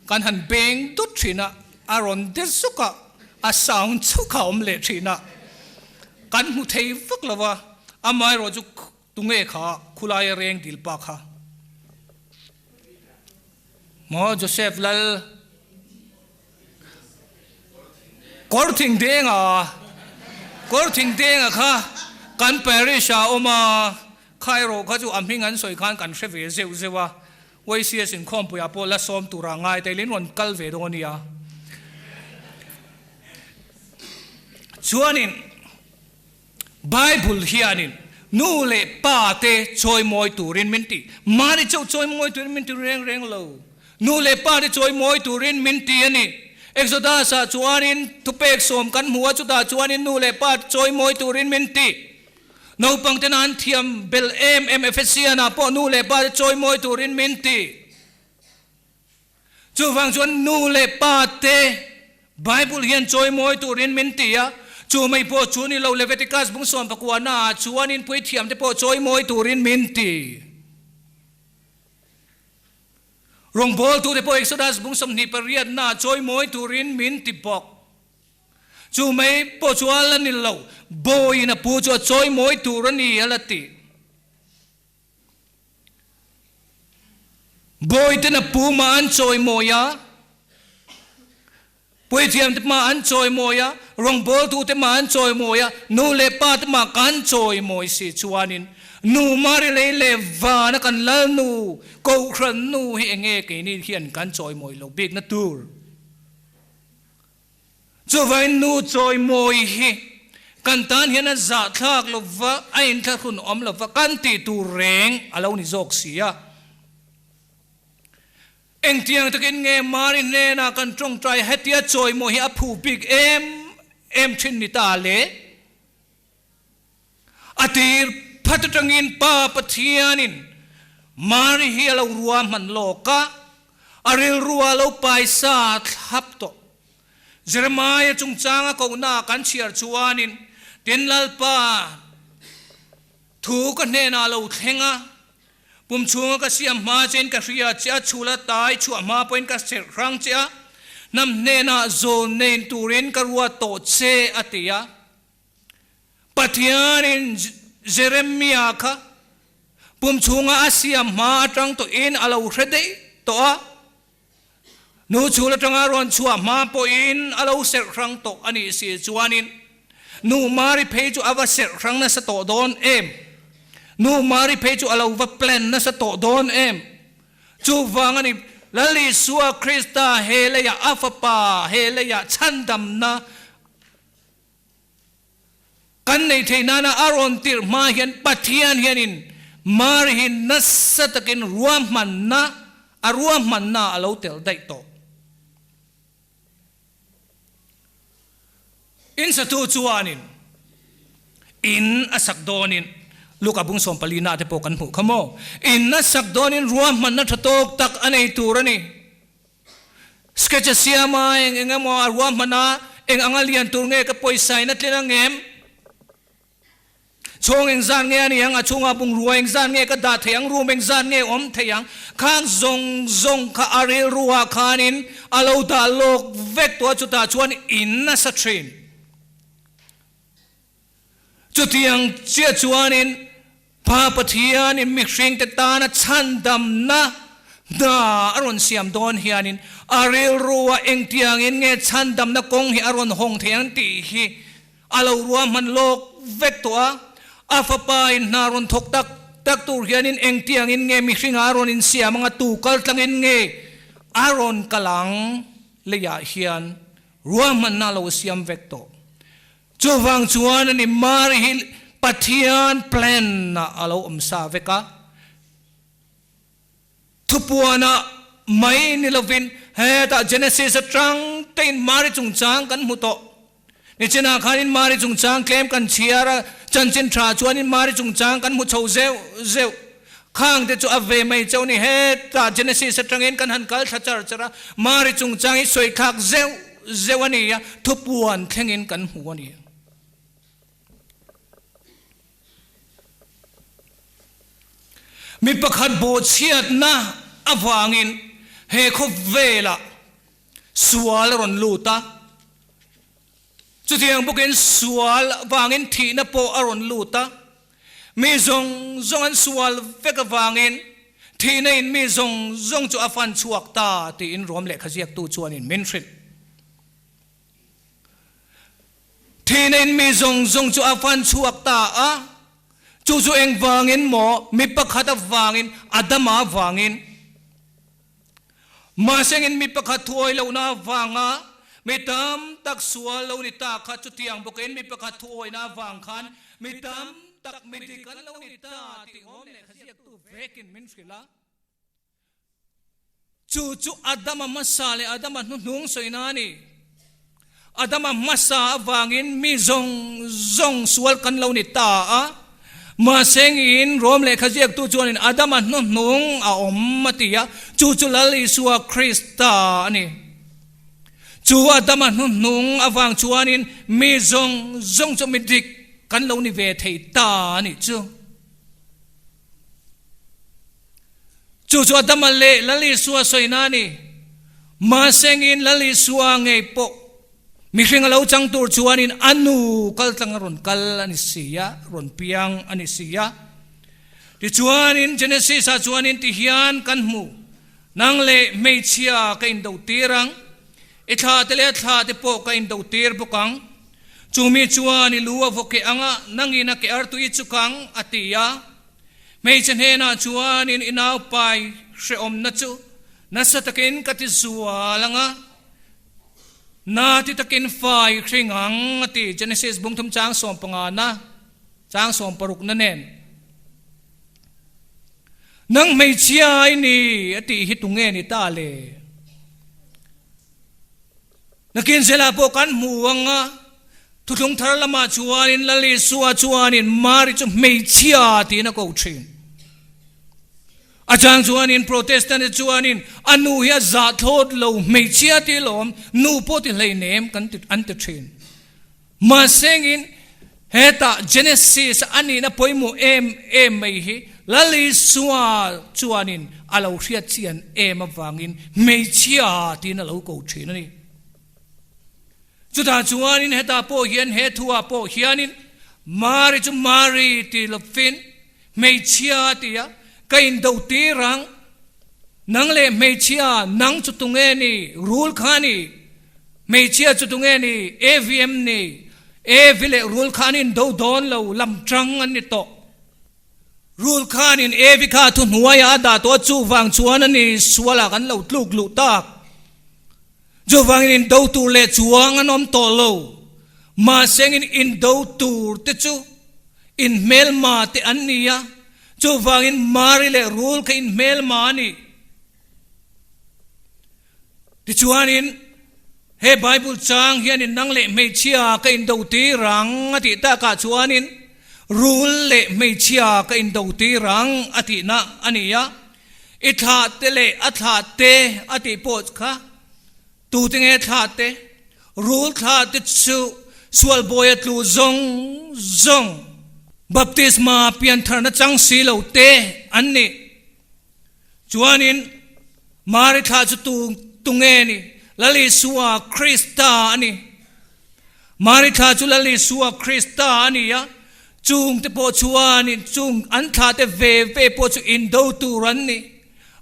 kan han beng dut thin a, a rawn de zuk a, a sound chauh kha a awm leh thin a, kan hmu thei vak lo a, amaherawh chu tunge kha khulaia reng dil pa kha maw Joseph Lal Kawr thing denga Kawr thing denga kha kan parish ah a awm a, kha erawh kha chu a hming an sawi khan kan hre ve zeuh zeuh a, YCS inkhawmpuiah pawh la sawm tura ngai te in rawn kal ve dawn a nia. Chuanin Bible hianin nu leh pa te chawimawi turin min ti, mahni chauh chawimawi turin min ti reng reng lo. Nu leh pa te chawimawi turin min ti a ni. Exodus-ah chuanin thupek sawm kan hmu a, chutah chuanin nu leh pa te chawimawi turin min ti. Naupang tena an thiam bel em em Ephesian-ah pawh nu leh pa te chawimawi turin min ti. Chuvang chuan nu leh pa te Bible hian chawimawi turin min ti a, chu mai pawh chu ni lo Leviticus bung 19 ah chuanin puithiam te pawh chawimawi turin min ti. Rawngbawltu te pawh Exodus bung 28 ah chawimawi turin min ti bawk. Chu mai pawh chu a la ni lo, bawiin a pu chu a chawimawi tur a ni a la ti. Bawiten a pu mah an chawimawi a, puithiam te mah an chawimawi a, rawngbawltu te mah an chawimawi a, nu leh pa te mah kan chawimawi si chuanin nu Mari lei leh vana kan Lalnu, Kohhran nu hi enge keini hian kan chawimawi lo bikna tur? Chuvangin nu chawimawi hi kan tan hian a zahthlak lova, a inthlahrun awm lova kan tih tur reng a lo ni zawk si a. Engtiang takin nge Mari hnenah kan tawngtai hetia chawimawi hi a phu bik em em thin ni ta le? A tir phat atangin Pa Pathianin Mari hi a lo ruahman lawk a, a rilru a lo paisa thlap tawh. Jeremiah chungchanga kohna kan chhiar chuanin, Tin Lalpa thu ka hnenah lo thleng a, pum chhunga ka siam hma chein ka hria che a, chhula tai chhuah hma pawhin ka serh hrang che a, hnam hnenah zawn nein turin ka ruat tawh che, a ti a. Pathianin Jeremia kha pum chhunga a siam hma atang tawhin a lo hre daih tawh a, nu chhul atanga rawn chhuah hma pawhin a lo serh hrang tawh a nih si chuanin nu Mari phei chu a va serh hrang nasa tawh dawn em? Nu Mari phei chu a lo va plan nasa tawh dawn em? Chuvang a ni, Lal Isua Krista he leiah a fapa he leiah chhandamna Kan neih theih nana a rawn tirh hma hian Pathian hianin Mari hi nasa takin ruahmanna a ruahmanna a lo tel daih tawh. In satu chuanin in a sak dawnin Luka bung 14 na te pawh kan hmuh kha maw? In a sak dawnin ruahmanna tha tawk tak a nei tur a ni. Sketch a siam a, eng eng emaw a ruahman a, eng anga lian tur nge ka pawisa in a tlin ang em? Chhawng eng zan nge a ni ang, a chhungah bungrua eng zan nge ka dah thei ang, room eng zan nge awm thei ang, khang zawng zawng kha a rilruah khanin a lo dah lawk vek tawh a, chutah chuan in nasa thin. Chutiang chiah chuanin Pa Pathianin mihringte tana chhandamna hna a rawn siam dawn hianin a rilrua engtiangin nge chhandamna kawng hi a rawn hawng thei ang tih hi a lo ruahman lawk vek tawh a. A Fapain hna rawn thawk tak tak tur hianin engtiangin nge mihringa a rawn insiam anga tu kal tlangin nge a rawn kal ang leiah hian ruahmanna a lo siam vek tawh. Chuvang chuan ani Mari hi Pathian plan ah a lo awm sa vek a, thupuanah mai ni lovin hetah Genesis atang tein Mari chungchang kan hmu tawh. Nichinah khanin Mari chungchang tlem kan chhiar a, chanchin tha chuanin Mari chungchang kan hmu chho zeuh zeuh. Khang te chu a ve mai chauh ni, hetah Genesis atangin kan han kal thla char char a, Mari chungchang hi sawi thlak zeuh zeuh a ni a, thupuan thlengin kan hmu a ni. Mi pakhat bawhchhiatna avangin he khawvelah sual a rawn lut a. Chutiang bawkin sual vangin thihna pawh a rawn lut a. Mi zawng zawng an sual vek avangin thihna in mi zawng zawng chu a fan chhuak ta tiin Rom lehkha ziaktu chuanin min hrilh. Thihna in mi zawng zawng chu a fan chhuak ta a, chu chu engvangin maw? Mi pakhat avangin, Adama avangin. Mahsengin mi pakhat thuawi lohna avanga mi tam tak sual lo ni ta kha chutiang bawkin mi pakhat thuawina avang khan mi tam tak mi dik an lo ni ta tih awm lehkha ziaktu vekin min hrilh a. Chu chu Adama hmasa leh Adama hnuhnung sawina a ni. Adama hmasa avangin mi zawng zawng sual kan lo ni ta a, mahse ngin Rom lehkha ziaktu chuanin Adama hnuhnung a awm a ti a, chu chu Lal Isua Krista a ni. Chu Adama hnuhnung avang chuanin mi zawng zawng chu mi dik kan lo ni ve thei ta a nih chu. Chu chu Adama leh Lal Isua sawina a ni. Mahsengin Lal Isua ngei pawh mihring a lo chang tur chuanin a nu kaltlang a rawn kal a ni si a, rawn piang a ni si a. Tichuanin Genesis-ah chuanin tihian kan hmu, Nang leh hmeichhia ka indo tir ang, i thla te leh a thla te pawh ka indo tir bawk ang. Chumi chuan i lu a vaw keh ang a, nangin a ke artui chuk ang, a ti a. Hmeichhe hnenah chuanin i naupai hrehawmna chu nasa takin ka ti zual ang a, na ti takin fa i hring ang, a ti, Genesis bungthum chang sawmpangana, chang sawmparukna nen. Nang hmeichhia i ni, a tih hi tunge ni ta le? Nakin zelah pawh kan hmu ang a, Thuthlung thar lamah chuanin Lal Isua chuanin Mari chu hmeichhia tiin a ko thin. A chang chuanin Protestant te chuanin a nu hi a zah thlawt lo, hmeichhia ti lawm, nu pawh ti hleinem kan ti an ti thin. Mahsengin hetah Genesis a nihna pawimawh em em mai hi Lal Isua chuanin a lo hriat chian em avangin hmeichhia tiin a lo ko thin a ni. Chutah chuanin hetah pawh hian he thuah pawh hianin Mari chu Mari ti lovin hmeichhia a ti a, ka indo tir ang, nang leh hmeichhia nang chu tunge ni, rul kha ni, hmeichhia chu tunge ni, AVM ni, AV leh rul kha an indo dawn lo, lam tang an ni tawh. Rul khanin Evi kha thuhnuaiah a dah tawh a, chuvang chuan a ni sualah kan lo tluk luh tak. Chuvangin indo tur leh chuang an awm tawh lo. Mahsengin indo tur te chu inhmelma te an ni a, chuvangin Mari leh Rul kha inhmelma a ni. Tichuanin he Bible chang hianin nang leh hmeichhia ka indo tir ang a tih takah chuanin Rul leh hmeichhia ka indo tir ang a tihna a ni a. I thlah te leh a thlah te a tih pawh kha tute nge thlah te? Rul thlah te chu sual bawi a tlu zawng zawng, baptisma piantharna chang si lo te an ni. Chuanin Mari thlah chu tu tunge ni? Lal Isua Krista a ni. Mari thla chu Lal Isua Krista a ni a, chungte pawh chuanin chung an thlahte ve ve pawh chu indo tur an ni.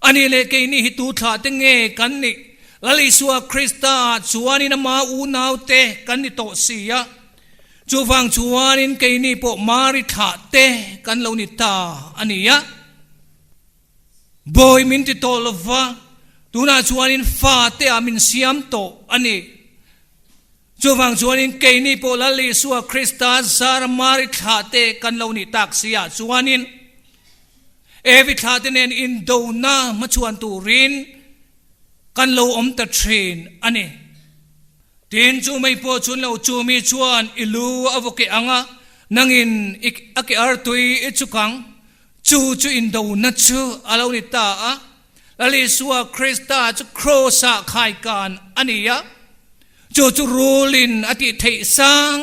A ni leh keini hi tu thlahte nge kan nih? Lal Isua Krista ah chuanin ama unaute kan ni tawh si a, chuvang chuanin keini pawh Mari thlahte kan lo ni ta a ni a. Bawi min ti tawh lova, tunah chuanin fate ah min siam tawh a ni. Chuvang chuanin keini pawh Lal Isua Krista zara Mari thlahte kan lo nih tak si ah chuanin Evi thlahte nen indona hmachhuan turin kan lo awm ta thin a ni. Tin, chu mei pawh chun lo chu mi chuan i lu a vaw keh ang a, nangin i a ke artui i chuk ang. Chu chu indona chu a lo ni ta a. Lal Isua Krista chu Kraws-ah khaikan a ni a, chu chu rulin a tih theih sang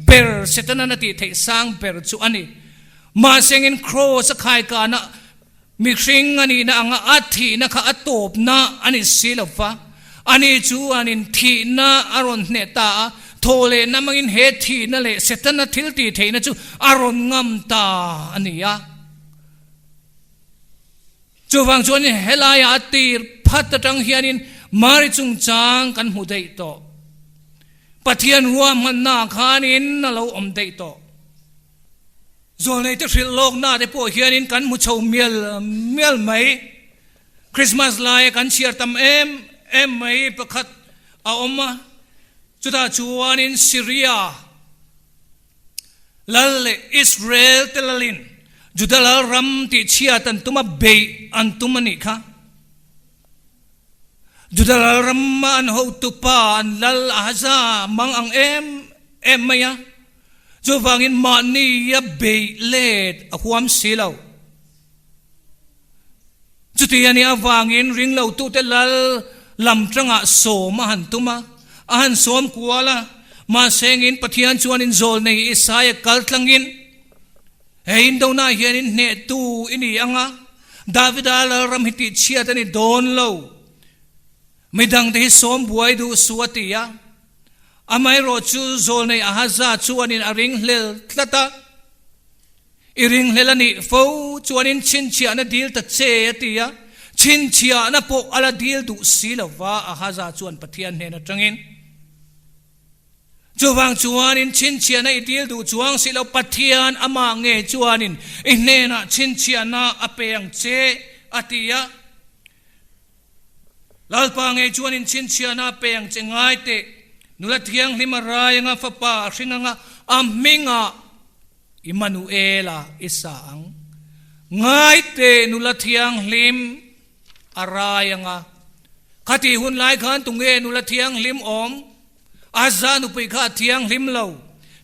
ber, Setanan a tih theih sang ber chu a ni. Mahsengin Kraws a khaikanah Mihring a nihna anga a thihna kha a tawpna a ni si lo va, ani chuanin thihna a rawn hneh ta a, thawhlehna hmangin he thihna leh Setana thil tih theihna chu a rawn ngam ta a ni a. Chuvang chuanin helaiah a tir phat atang hianin Mari chungchang kan hmu daih tawh. Pathian ruahmannaah khanin a lo awm daih tawh. Zawlneite hrilh lawkna te pawh hianin kan hmu chho mial mial mai. Christmas laia kan chhiar tam em em mai pakhat a awm a, chutah chuanin Syria lal leh Israel te lalin Juda lal ram tihchhiat an tum a, beih an tum a nih kha. Juda lal rama an hotupa an lal Ahaza mang ang em em mai a. Chuvangin mahni a beih let a huam si lo. Chuti a nih avangin ringlotute lal lam tangah sawm a han tum a, a han sawm kual a, mahsengin Pathian chuanin zawlnei Isaia kal tlangin, He indonah hianin hnehtu i ni ang a, Davida lalram hi tihchhiat a ni dawn lo. Midangte hi sawm buai duh suh a ti a. Amaherawh chu zawlnei Ahaza chuanin a ringhlel tlat a, I ringhlel a nih fo chuanin chhinchhiahna dil ta che a ti a, chhinchhiahna pawh a la dil duh si lo va, Ahaza chuan Pathian hnen atangin. Chuvang chuanin chhinchhiahna i dil duh chuang si lo, Pathian amah nge chuanin i hnenah chhinchhiahna a pe ang che a ti a. Lalpa ngei chuan inchhinchhiahna a pe ang che ngai teh. Nula thianghlim a rai anga fapa a hring anga a hmingah Immanuela i sa ang. Ngai teh nula thianghlim a rai anga khatih hun lai khan tunge nula thianghlim awm? Aza nupui kha a thianghlim lo.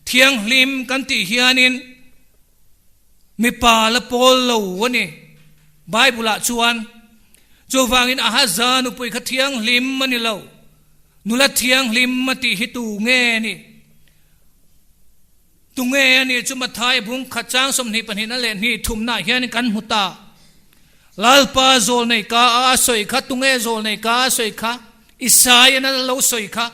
Thianghlim kan tih hianin mipa la pawl lo a ni. Bible-ah chuan, Chuvangin Ahaza nupui kha thianghlim a ni lo, nula thianghlim a tih hi tu nge ni? Tu nge a nih chu Matthai bung khat chang 22 na leh hnih thumnaah hian kan hmu ta. Lalpa zawlnei ka a sawi kha, tu nge zawlnei ka a sawi kha? Isaiah a lo sawi kha.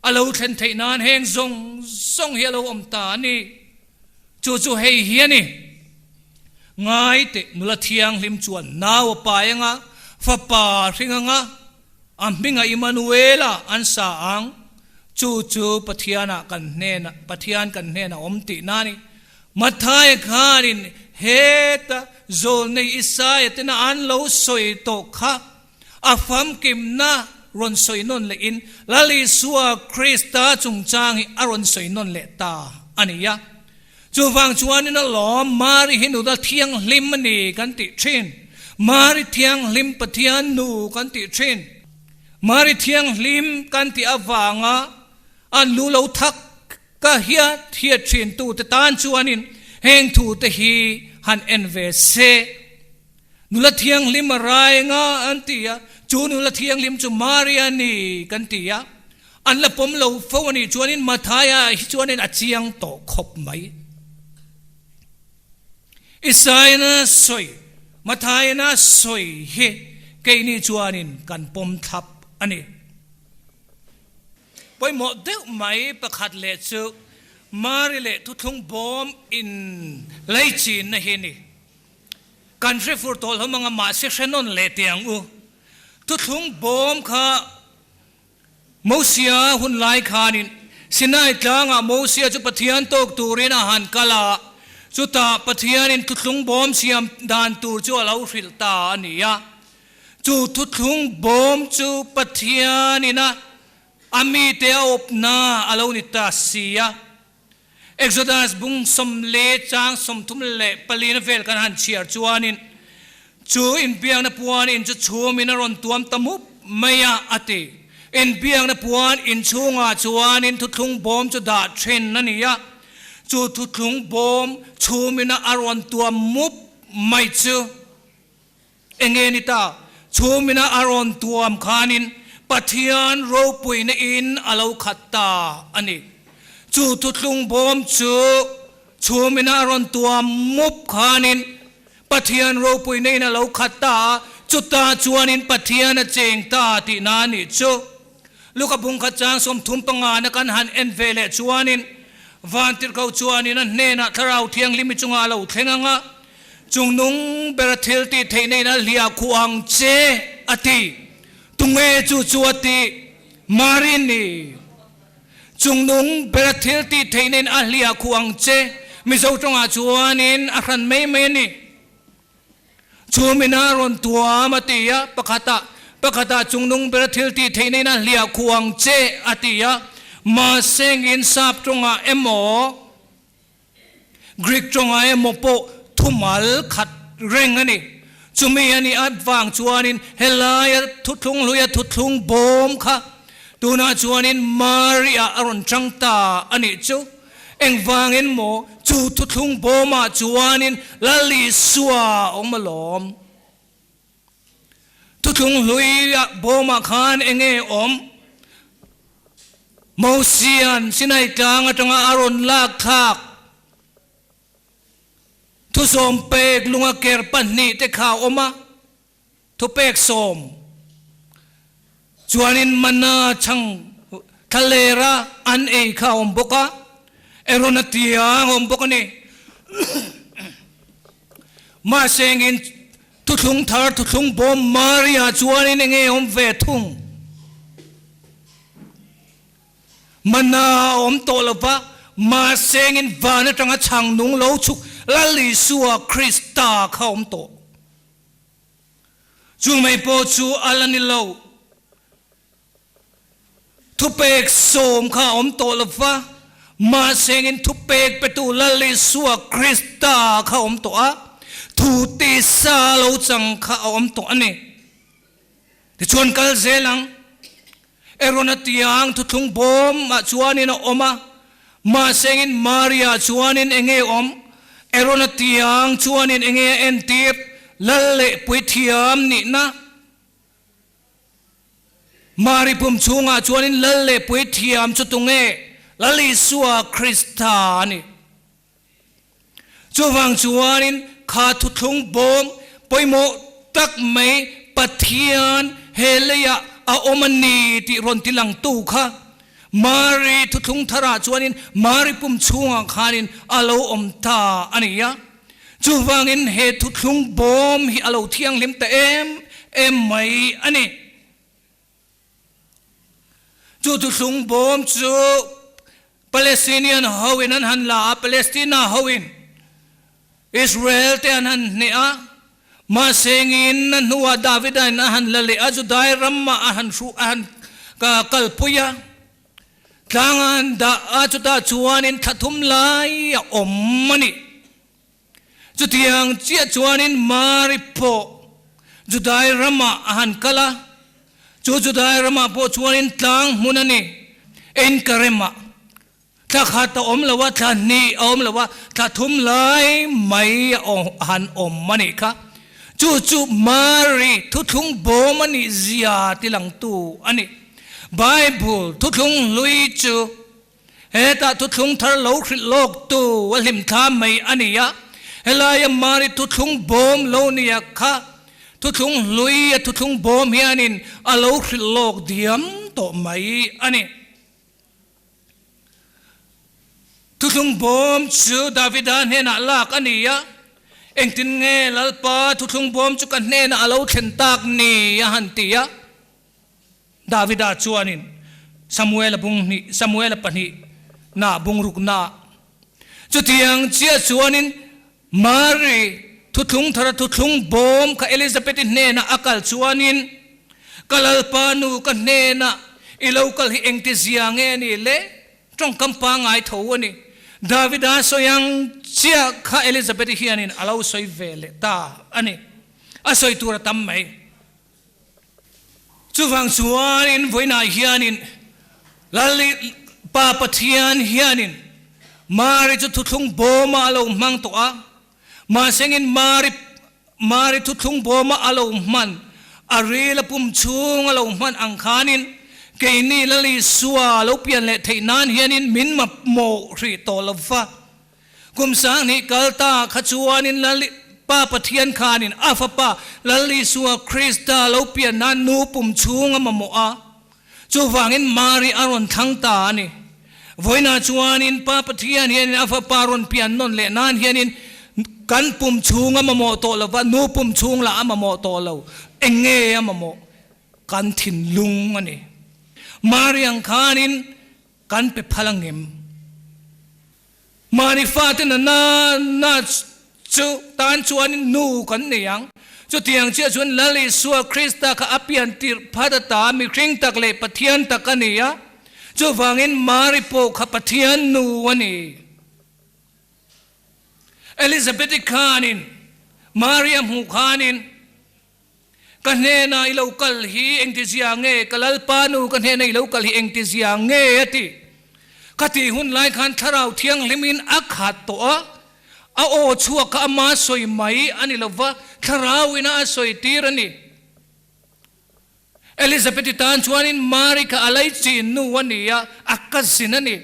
A lo thlen theih nan heng zawng zawng hi a lo awm ta a ni. Chu chu hei hi a ni. Ngai teh nula thianghlim chuan nau a pai anga, fapa a hring anga, a hmingah Immanuela an sa ang. Chu chu Pathianah kan hnenah, Pathian kan hnenah awm tihna a ni. Mathaia khanin heta zawlnei Isaia tena an lo sawi tawh kha a famkimna rawn sawi nawn lehin Lal Isua Krista chungchang hi a rawn sawi nawn leh ta a ni a. Chuvang chuanin a lawm, Mari hi nuda thianghlim a ni kan tih thin. Mari thianghlim Pathian nu kan tih thin. Mari thianghlim kan tih avanga an lu lo thak ka hiat hiat thin tute tan chuanin heng thute hi han en ve se. Nula thianghlim a rai nga an ti a, chu nula thianghlim chu Maria ni kan ti a, an la pawm lo fo a nih chuanin Mathaia hi chuanin a chiang tawh khawp mai. Isaiah-na sawi, Mathaia-na sawi hi keini chuanin kan pawm thlap a ni. Pawimawh deuh mai pakhat leh chu Mari leh thuthlung bawm in leichinna hi a ni. Kan hre fur tawh hlawm anga mahse hre nawn leh teh ang u. Thuthlung bawm kha Mosia hun lai khanin Sinai tlangah Mosia chu Pathian tawk turin a han kal a, chutah Pathianin thuthlung bawm siam dan tur chu a lo hrilh ta a ni a. Chu thuthlung bawm chu Pathianin a a mite a awpna a lo ni ta si a. Exodus bung 14 chang 34 na vel kan han chhiar chuanin chu inbiakna puan in chu chhumin a rawn tuam ta mup mai a, a ti. Inbiakna puan inchhungah chuanin thuthlung bawm chu dah thin a ni a, chu thuthlung bawm chhumin a rawn tuam mup mai chu. Enge ni ta? Chhumina a rawn tuam khanin Pathian ropuina in a lo khat ta a ni. Chu thuthlung bawm chu chhumina a rawn tuam mup khanin. Pathian ropui neiin a lo khat ta a, chutah chuanin Pathian a cheng ta tihna a nih chu. Luka bungkhat chang 35 na kan han en ve leh chuanin Vantirhkoh chuanin a hnenah Thlarau Thianghlim i chungah a lo thleng ang a, Chungnung bera thil tih theih neiin a hliah khuh ang che, a ti. Tunge chu chu a ti? Mari ni. Chungnung bera thil tih theih neiin a hliah khuh ang che. Mizo tawngah chuanin a hran mai mai a ni. Chhum ina rawn tuam a ti a, pakhatah, pakhatah chungnung bera thil tih theih neiin a hliah khuh ang che a ti a, mahse ngin sap tawngah emaw, Greek tawngah emaw pawh thumal khat reng a ni. Chumi a nih avang chuanin helaia thuthlung hluia thuthlung bawm kha tunah chuanin Maria a rawn chang ta a nih chu. Engvangin maw chu thuthlung bawmah chuanin Lal Isua a awm alawm? Thuthlung hluia bawmah khan enge awm? Mosian Sinai tlang atanga a rawn lak thlak thusawm pek lunga ker pahnihte kha a awm a. Thupek sawm chuanin mana chhang thlalera an ei kha a awm bawk a, Aaron a tiang a awm bawk a ni. Mahse engin thuthlung thar thuthlung bawm Maria chuanin enge awm ve thung? Mana a awm tawh lo va, mahse engin van atanga chhang nung lo chhuk Lal Isua Krista kha a awm tawh. Chu mai pawh chu a la ni lo. Thupek sawm kha a awm tawh lo va, mahsengin thupek petu Lal Isua Krista kha a awm tawh a, thu tisa lo chang kha a awm tawh a ni. Tichuan kal zel ang. Aaron a tiang thuthlung bawm ah chuanin a awm a, mahsengin Maria chuanin enge awm? Aaron a tiang chuanin enge a entir? Lal leh puithiam nihna. Mari pum chhungah chuanin lal leh puithiam chu tunge? Lal Isua Krista a ni. Chuvang chuanin kha thuthlung bawm pawimawh tak mai Pathian he leiah a awm a ni tih rawn ti langtu kha Mari thuthlung tharah chuanin Mari pum chhungah khanin a lo awm ta a ni a. Chuvangin he thuthlung bawm hi a lo thianghlim ta em em mai a ni. Chu thuthlung bawm chu Palestinian hoin an han la a, Palestina hoin Israel te an han hneh a, mahse ngin a hnuah Davida in a han la leh a, Judai ramah a han hruh a han kalpui a, tlang a han dah a, chutah chuanin thla thum lai a awm a ni. Chutiang chiah chuanin Mari pawh Judai ramah a han kal a, chu Judai ramah pawh chuanin tlang hmun a ni, Enkaremah. Thla khat a awm lo a, thla hnih a awm lo a, thla thum lai mai a han awm a nih kha. Chu chu Mari thuthlung bawm a nih zia tilangtu a ni. Bible thuthlung hlui chu Hetah thuthlung thar lo hrilh lawk tu a hlim thla mai a ni a, helaia Mari thuthlung bawm lo nia kha thuthlung hlui a thuthlung bawm hianin a lo hrilh lawk diam tawh mai a ni. Thuthlung bawm chu Davida hnenah lak a ni a, engtin nge Lalpa thuthlung bawm chu ka hnenah a lo thlen tak ni a han ti a. Davida chuanin Samuela bung hnih, Samuela pahnih na bung ruk na. Chutiang chiah chuanin Mari thuthlung thara thuthlung bawm kha Elizabeth-i hnenah a kal chuanin, Ka Lalpa nu ka hnenah i lo kal hi engti zia nge ni le? Tawngkam pangngai tho a ni. Davida sawi ang chiah kha Elizabeth-i hianin a lo sawi ve leh ta a ni. A sawi tur a tam mai. Chuvang chuanin vawiinah hianin Lal Pa Pathian hianin Mari chu thuthlung bawmah a lo hmang tawh a, mahsengin Mari Mari thuthlung bawmah a lo hman, a ril a pum chhung a lo hman ang khanin keini Lal Isua lo pian leh theih nan hianin min mamawh hrih tawh lo va. Kum sang hnih kal ta kha chuanin Lal. Pa Pathian khanin a Fapa Lal Isua Krista lo pian nan nu pum chhung a mamawh a, chuvangin Mari a rawn thlang ta a ni. Vawiinah chuanin Pa Pathian hianin a Fapa rawn pian nawn leh nan hianin kan pum chhung a mamawh tawh lo va, nu pum chhung lah a mamawh tawh lo. Eng nge a mamawh? Kan thinlung a ni. Mari ang khanin kan pe phal angem? Mahni fate na na na chu tan chuanin nu kan nei ang. Chutiang chiah chuan Lal Isua Krista kha a pian tirh phat ata mihring tak leh Pathian tak a ni a, chuvangin Mari pawh kha Pathian nu a ni. Elizabeth-i khanin Mari a hmuh khanin, Ka hnenah i lo kal hi engtizia nge? Ka Lalpa nu ka hnenah i lo kal hi engtizia nge? a ti. Ka tih hun lai khan Thlarau Thianghlimin a khat tawh a, a aw chhuak kha ama sawi mai a ni lova, Thlarauin a sawi tir a ni. Elizabeth-i tan chuanin Mari kha a laichin nu a ni a, a cousin a ni.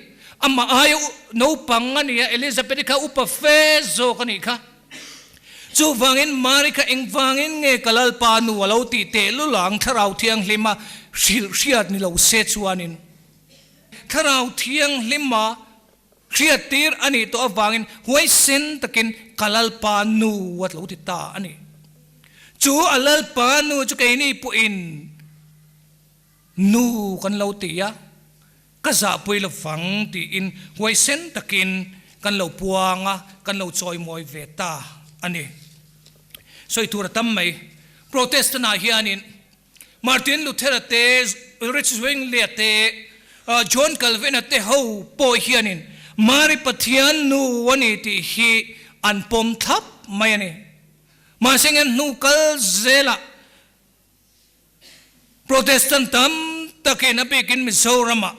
Amah aia naupang a ni a, Elizabeth-i kha upa fe zawk a nih kha. Chuvangin Mari kha engvangin nge ka Lalpa nu a lo tih tehlul ang Thlarau Thianghlima hrilh hriat ni lo se chuanin Thlarau Thianghlima hriattir a nih tawh avangin huaisen takin ka Lalpa nu a lo ti ta a ni. Chu a Lalpa nu chu keini pawhin nu kan lo ti a. Ka zahpui lovang tiin huaisen takin kan lo puang a, kan lo chawimawi ve ta a ni. Sawi tur a tam mai. Protestant-ah hianin Martin Luther-a te, Ulrich Zwingli-a te, John Calvin-a te ho pawh hianin Mari Pathian nu a ni tih hi an pawm thlap mai a ni. Mahse ngen hnu kal zelah Protestant tam takin a bikin Mizoramah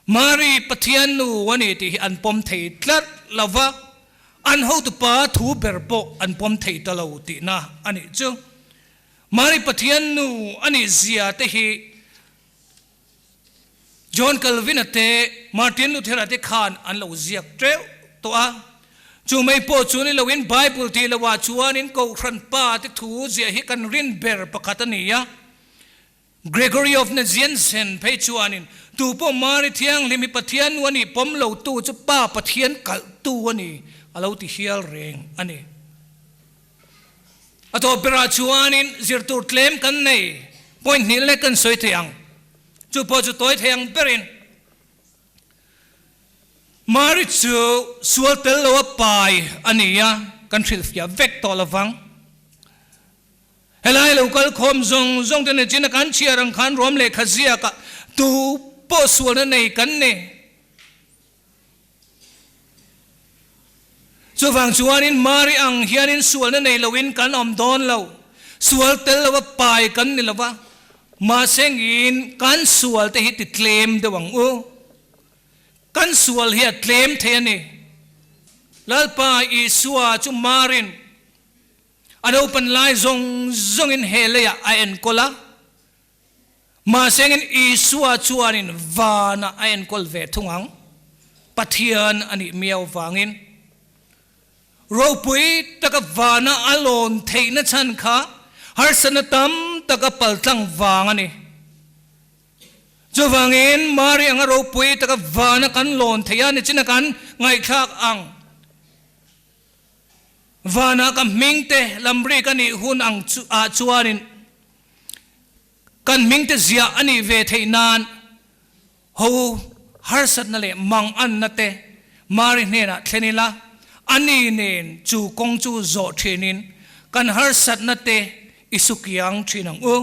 Mari Pathian nu a ni tih hi an pawm thei tlat lo va, an hotupa thu ber pawh an pawm thei ta lo tihna a nih chu. Mari Pathian nu a nih zia te hi John Calvin-a te, Martin Luther-a te khan an lo ziak teuh tawh a. Chu mai pawh chu ni loin Bible tih lohah chuanin Kohhran pa te thu ziah hi kan rin ber pakhat a ni a. Gregory of Nazianzen phei chuanin, Tu pawh Mari Thianghlim hi Pathian nu a nih pawm lotu chu Pa Pathian kalhtu a ni, a lo ti hial reng a ni. A tawp berah chuanin zir tur tlem kan nei, point hnih lek kan sawi thei ang. Chu pawh chu tawi thei ang berin Mari chu sual tel lo a pai a ni a, kan hrilhfiah vek tawh lo vang. Helai lo kal khawm zawng zawng te nichin a kan chhiar ang khan ruam lehkha ziakah tu pawh sualna nei kan ni. Chuvang chuanin Mari ang hianin sualna nei loin kan awm dawn lo. Sual tel lova pai kan ni lova, mahse ngin kan sual te hi ti tlem deuh ang u. Kan sual hi a tlem thei a ni. Lalpa Isua chu Marin a naupan lai zawng zawngin he leiah a enkawl a. Mahsengin Isua chuanin vanah a enkawl ve thung ang, Pathian a nih miau vangin. Ropui taka vana a lawn theihna chhan kha harsatna tam taka paltlang vang a ni. Chuvangin Mari anga ropui taka vana kan lawn theih a ni chin a kan ngaihthlak ang. Vana ka hmingte lamrik a nih hun ang ah chuanin Kan hmingte ziah a nih ve theih nan ho harsatna leh manganna te Mari hnenah thlen ila, ani nen chu kawng chu zawh thinin kan harsatna te i su kiang thin ang u.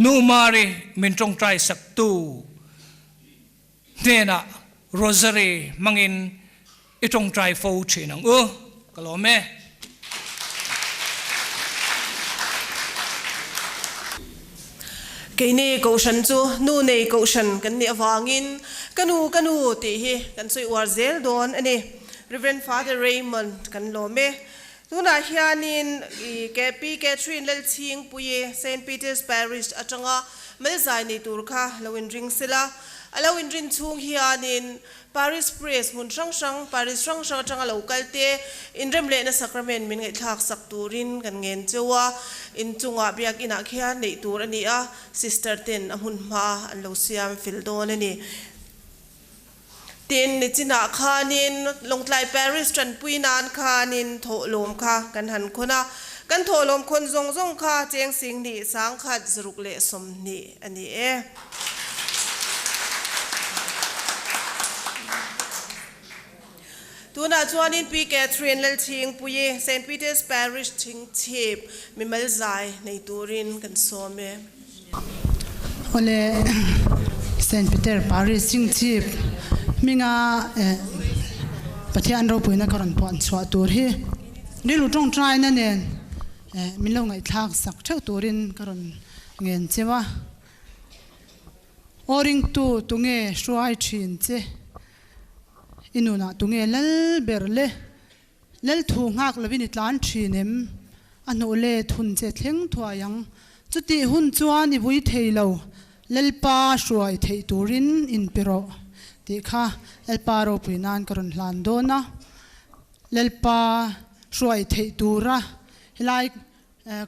Nu Mari min tawngtai saktu hnenah Rosary hmangin i tawngtai fo thin ang u. Ka lawm e. Keini Kohhran chu nu nei Kohhran kan nih avangin ka nu ka nu tih hi kan sawi uar zel dawn a ni. Rev. Father Raymond kan lawm e. Tunah hianin i Pi Catherine Lalchhingpuii Saint Peter's Parish atanga Malzai nei tur kha lo inring sela. A lo inrin chhung hianin Parish Priest hmun hrang hrang, Parish hrang hrang atanga lo kal te inrem lehna sacrament min ngaihthlak sak turin kan ngen cheu a. Inchungah biakinah khian neih tur a ni a, Sister ten a hmun hma an lo siam fel dawn a ni. Tin, nichinah khanin Lawngtlai Parish tanpui nan khanin thawhlawm kha kan han khawn a, kan thawhlawm khawn zawng zawng kha cheng singhnih sangkhat 120 a ni e. Tunah chuanin Pi Catherine Lalchhingpuii, Saint Peter's Parish Chhingchhip, mimal zai nei turin kan sawm e. Awle, Saint Peter Parish Chhingchhip hminga Pathian ropuina ka rawn puan chhuah tur hi rilru tawngtaina nen min lo ngaihthlak sak theuh turin ka rawn ngen cheu a. Aw ringtu tunge hruai thin che? I nunah tunge lal ber le? Lal thu nghak lovin i tlan thin em? A hnuh let hun che thleng thuai ang. Chutih hun chuan i vui thei lo, Lalpa hruai theih turin inpe rawh tih kha Lalpa ropui nan ka rawn hlan dawn a. Lalpa hruai theih tura helai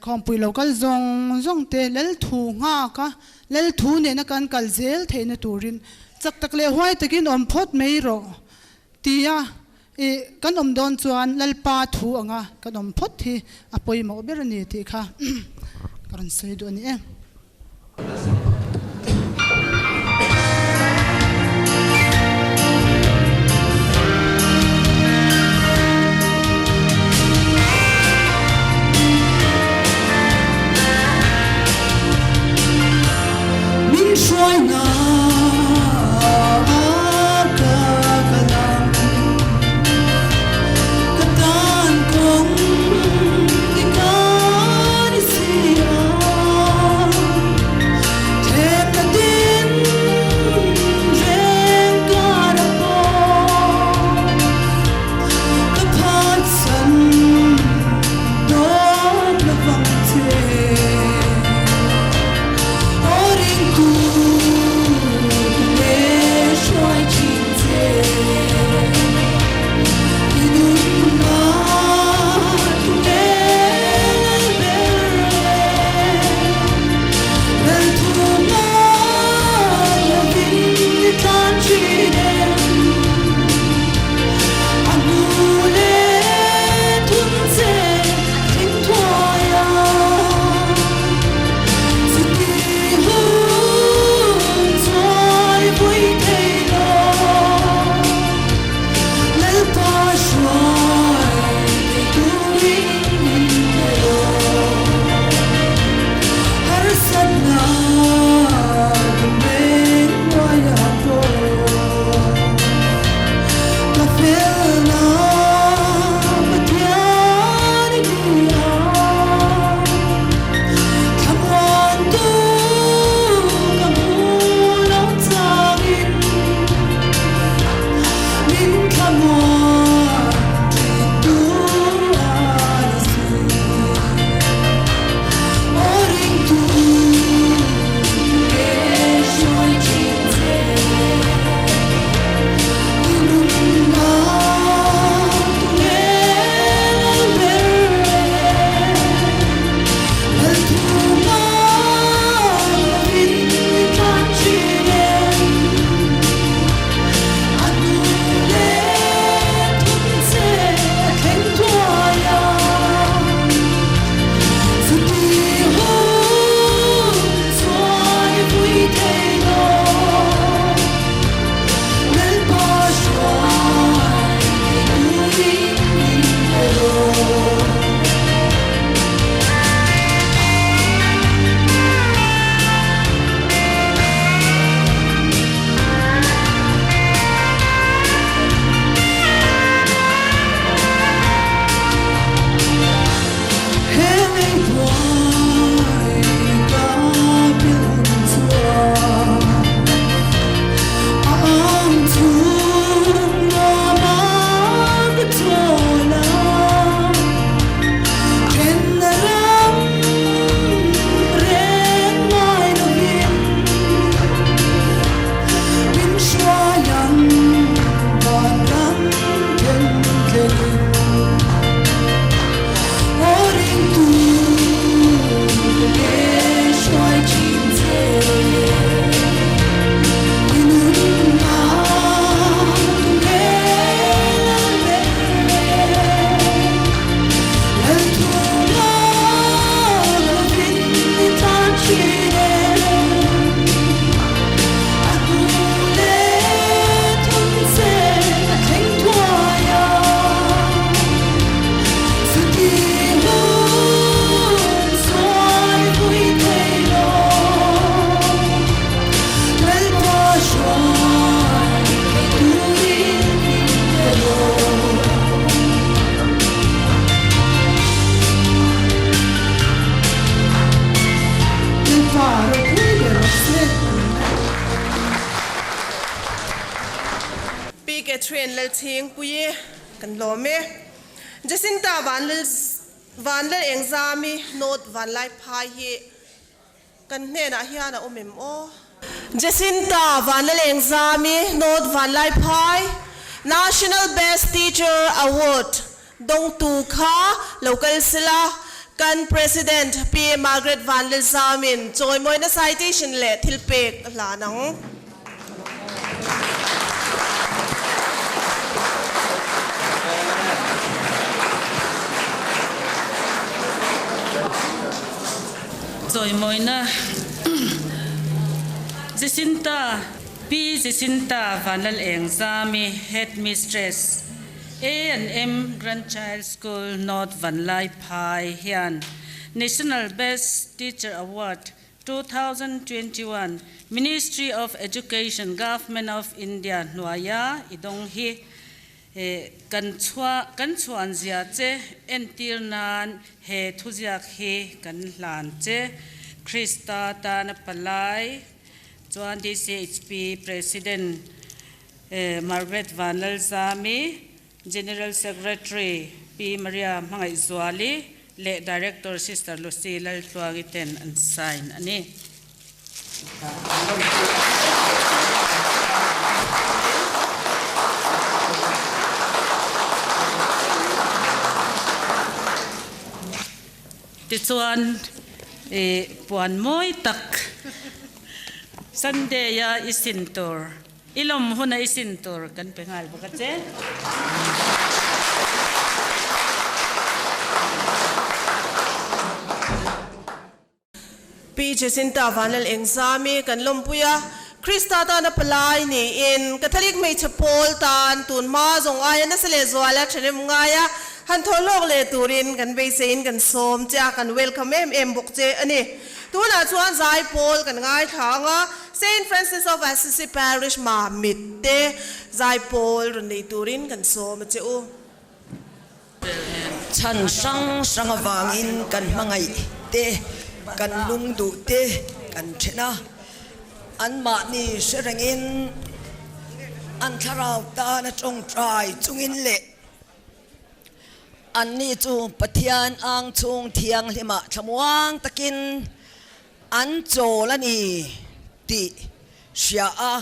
Khawmpui lo kal zawng zawng te lal thu nghak a, lal thu nena kan kal zel theihna turin chak tak leh huai takin awm phawt mai rawh tia i kan awm dawn chuan Lalpa thu anga kan awm phawt hi a pawimawh ber a ni tih kha ka rawn sawi duh a ni e. Min hruaina ka kal ang ka tan kawng i kan i si a. Catherine Lalchhingpuii kan lawm e. Jacinta Vanlal Vanlal Engzami North Vanlaiphai hi kan hnenah hian a awm em aw? Jacinta Vanlal Engzami North Vanlaiphai National Best Teacher Award dawngtu kha lo kal sela kan President Pi Margaret Vanlalzamin chawimawina citation leh thilpek a hlan ang. Chawimawina Jacinta Pi Jacinta Vanlalengzami Headmistress A and M Grandchild School North Vanlaiphai hian National Best Teacher Award 2021 Ministry of Education Government of India hnuaia i dawng hi kan chhuah kan chhuan zia che entir nan he thuziak hi kan hlan che Krista tana palai chuan DCHP President Margaret Vanlalzami, General Secretary Pi Maria Hmangaihzuali leh Director Sister Lucy Laltluangi ten an sign a ni. Tichuan puan mawi tak Sunday-a i sin tur I lawm hun a i sin tur kan pe nghal bawk a che. Pi Jacinta Vanlal Engzami kan lawmpui a, Krista tana palai niin Catholic hmeichhe pawl tan tun hma zawng aia nasa leh zuala ṭhahnem ngaia han thaw hlawk leh turin kan beiseiin kan sawm che a, kan welcome em em bawk che a ni. Tunah chuan zai pawl kan ngaithla ang a, Saint Francis of Assisi Parish Mamit te zai pawl rawn nei turin kan sawm a che u. Chhan hrang hrang avangin kan hmangaih te, kan lungduh te kan then a, anmahni hre rengin an thlarau tana tawngtai chungin leh Anni chu Pathian ang chhung thianghlimah thlamuang takin an chawl a ni tih hria a,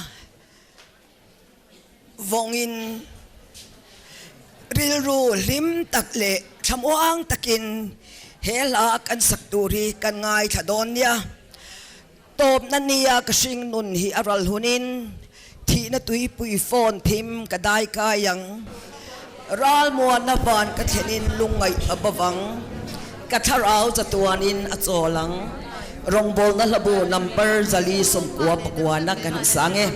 vawngin rilru hlim tak leh thlamuang takin he hla kan sak tur hi kan ngaithla dawn nia. Tawpna nia ka hring nun hi a ral hunin thihna tuipui phone thim ka dai kai ang. Ralmuanna van ka thlenin lungngaih a bavang. Ka thlarau chatuanin a chawl ang. Rawngbawlna hlabu number 499 na kan sang e.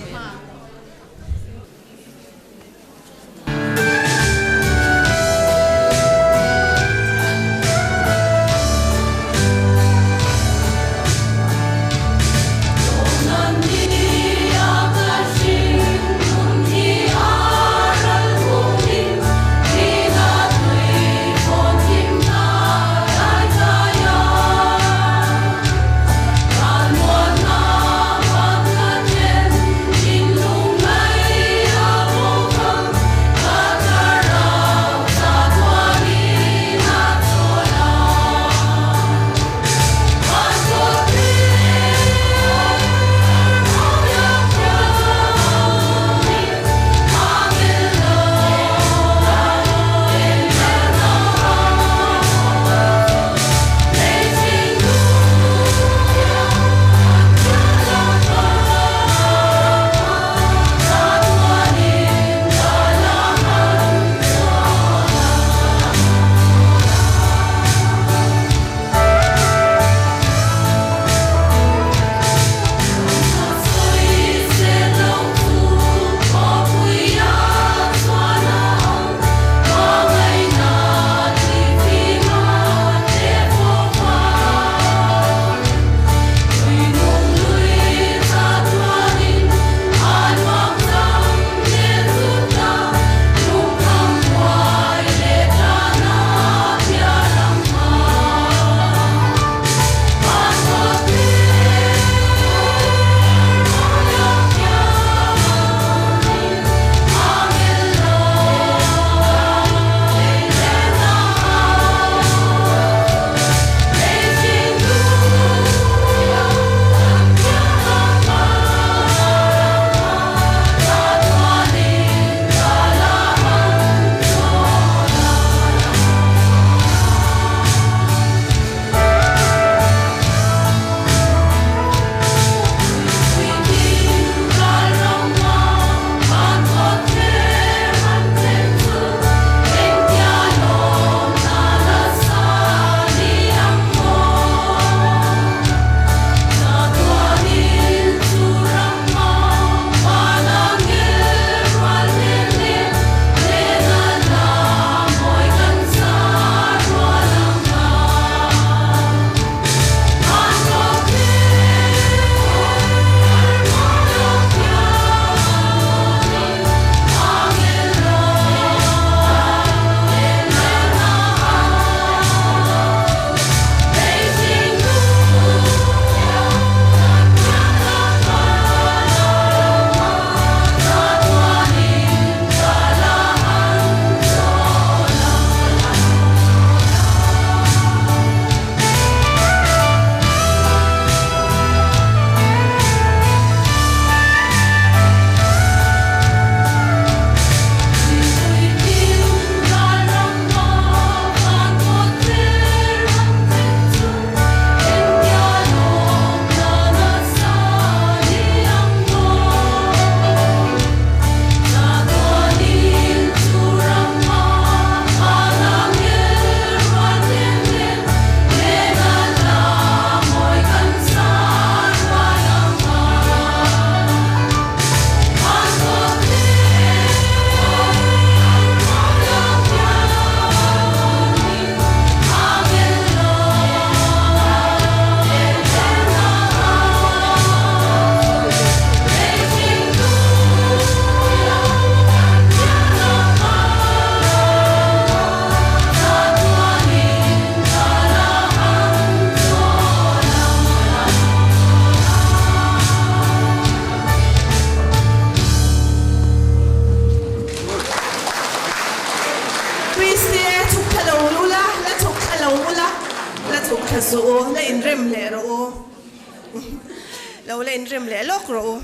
Lo la inrem leh lawk rawh u.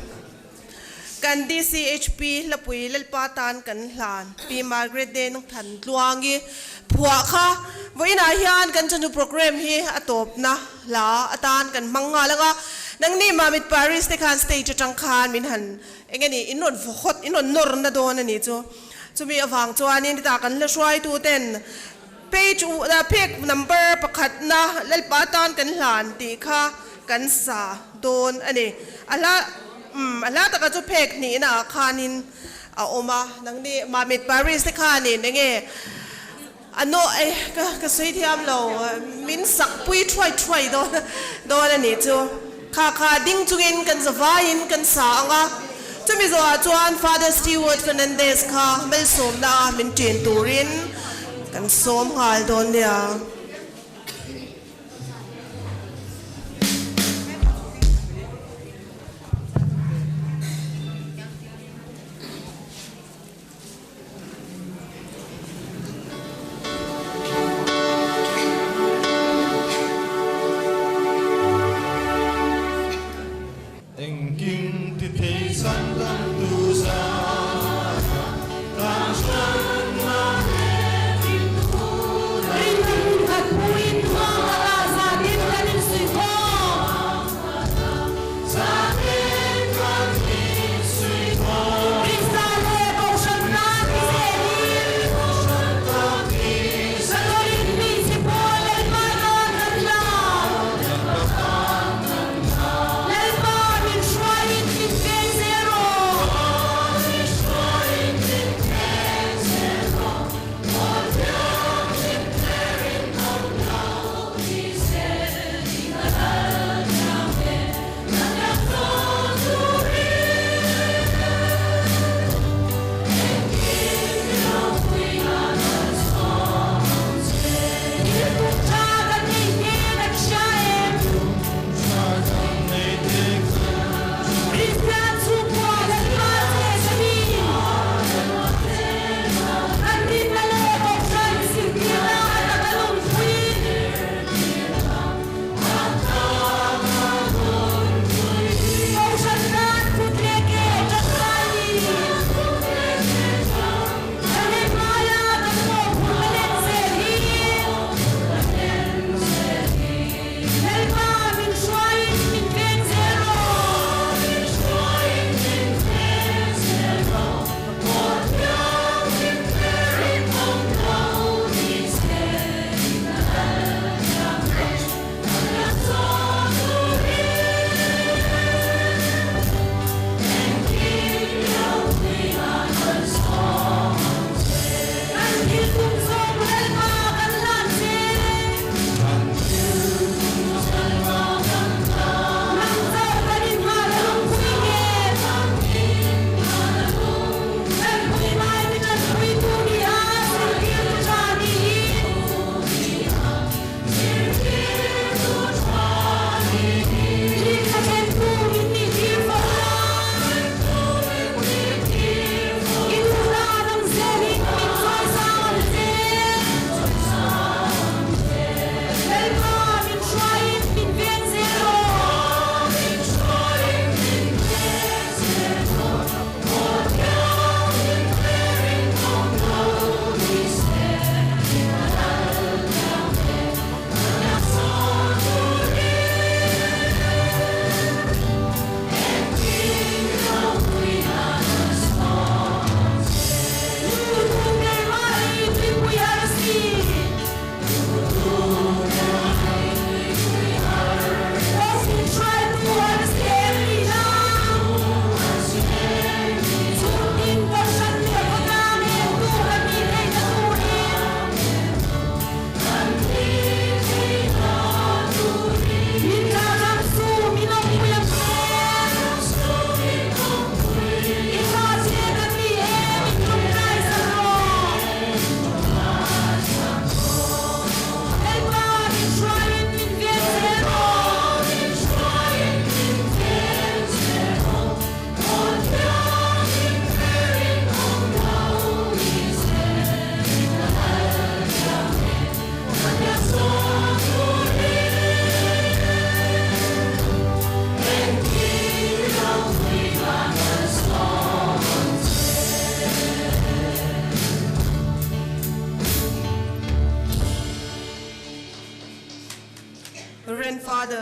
Kan DCHP Hlapui Lalpa tan kan hlan Pi Margaret Deng Than Tluangi phuah kha vawiinah hian kan chawhnu programme hi a tawpna hla atan kan hmang nghal ang a. Nangni Mamit Paris te khan stage atang khan min han eng nge ni in rawn vawkhawt in rawn nawr na dawn a ni chu. Chumi avang chuanin hetah kan hla hruaitu ten page phek number pakhatna Lalpa tan kan hlan tih kha kan sa dawn a ni. A hla umm a hla taka chu phek hnihna ah khanin a awm a, nangni Mamit Paris te khanin eng nge a naw eh ka ka sawi thiam lo min sak pui thuai thuai dawn dawn a nih chu. Kha kha ding chungin kan zavaiin kan sa ang a, chumi zawhah chuan Father Stewart Fernandez kha malsawmna a min ṭin turin kan sawm nghal dawn nia. Engkim ti thei san dam tu za tan hranna.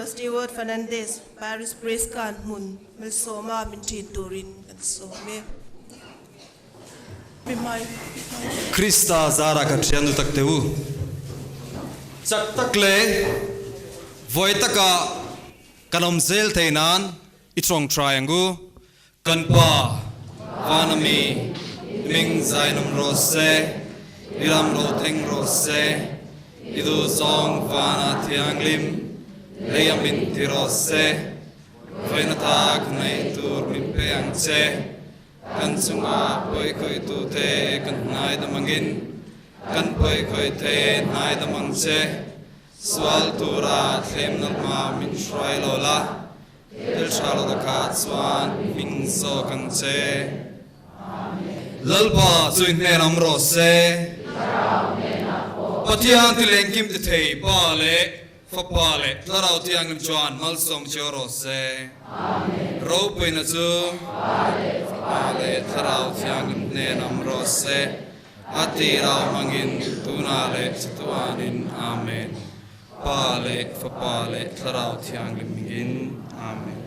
Stewart Fernandez, Parish Priest Kan hmun Malsawma min ṭhin turin kan sawm e. Krista zara kan hriat nu tak teh u. Chak tak leh vawi taka kan awm zel thei nan i tawngtai ang u. Kan Pa, van ami, ming zainawm rawh se, i ram ro thleng rawh se, i duhzawng vana thianghlim lei amin ti rawh se, vawiin ata ka nei tur min pe ang che. Kan chunga pawikhawitute kan hnaidam angin kan pawikhawite hnaidam ang che. Sual tura thlemna hma min hruai lo la, thil tha lo takah chuan hming zawk ang che. Lalpa chu i hnen awm rawh se. Pathian ti lengkim ti thei Pa leh Fapa leh Thlarau Thianghlim chuan malsawm cheu rawh se. Ropuina chu Fapa leh Thlarau Thianghlim hnen awm rawh se. A tir au hmangin tunah leh chatuanin. Amen. Pa leh Fapa leh Thlarau Thianghlim hmingin. Amen.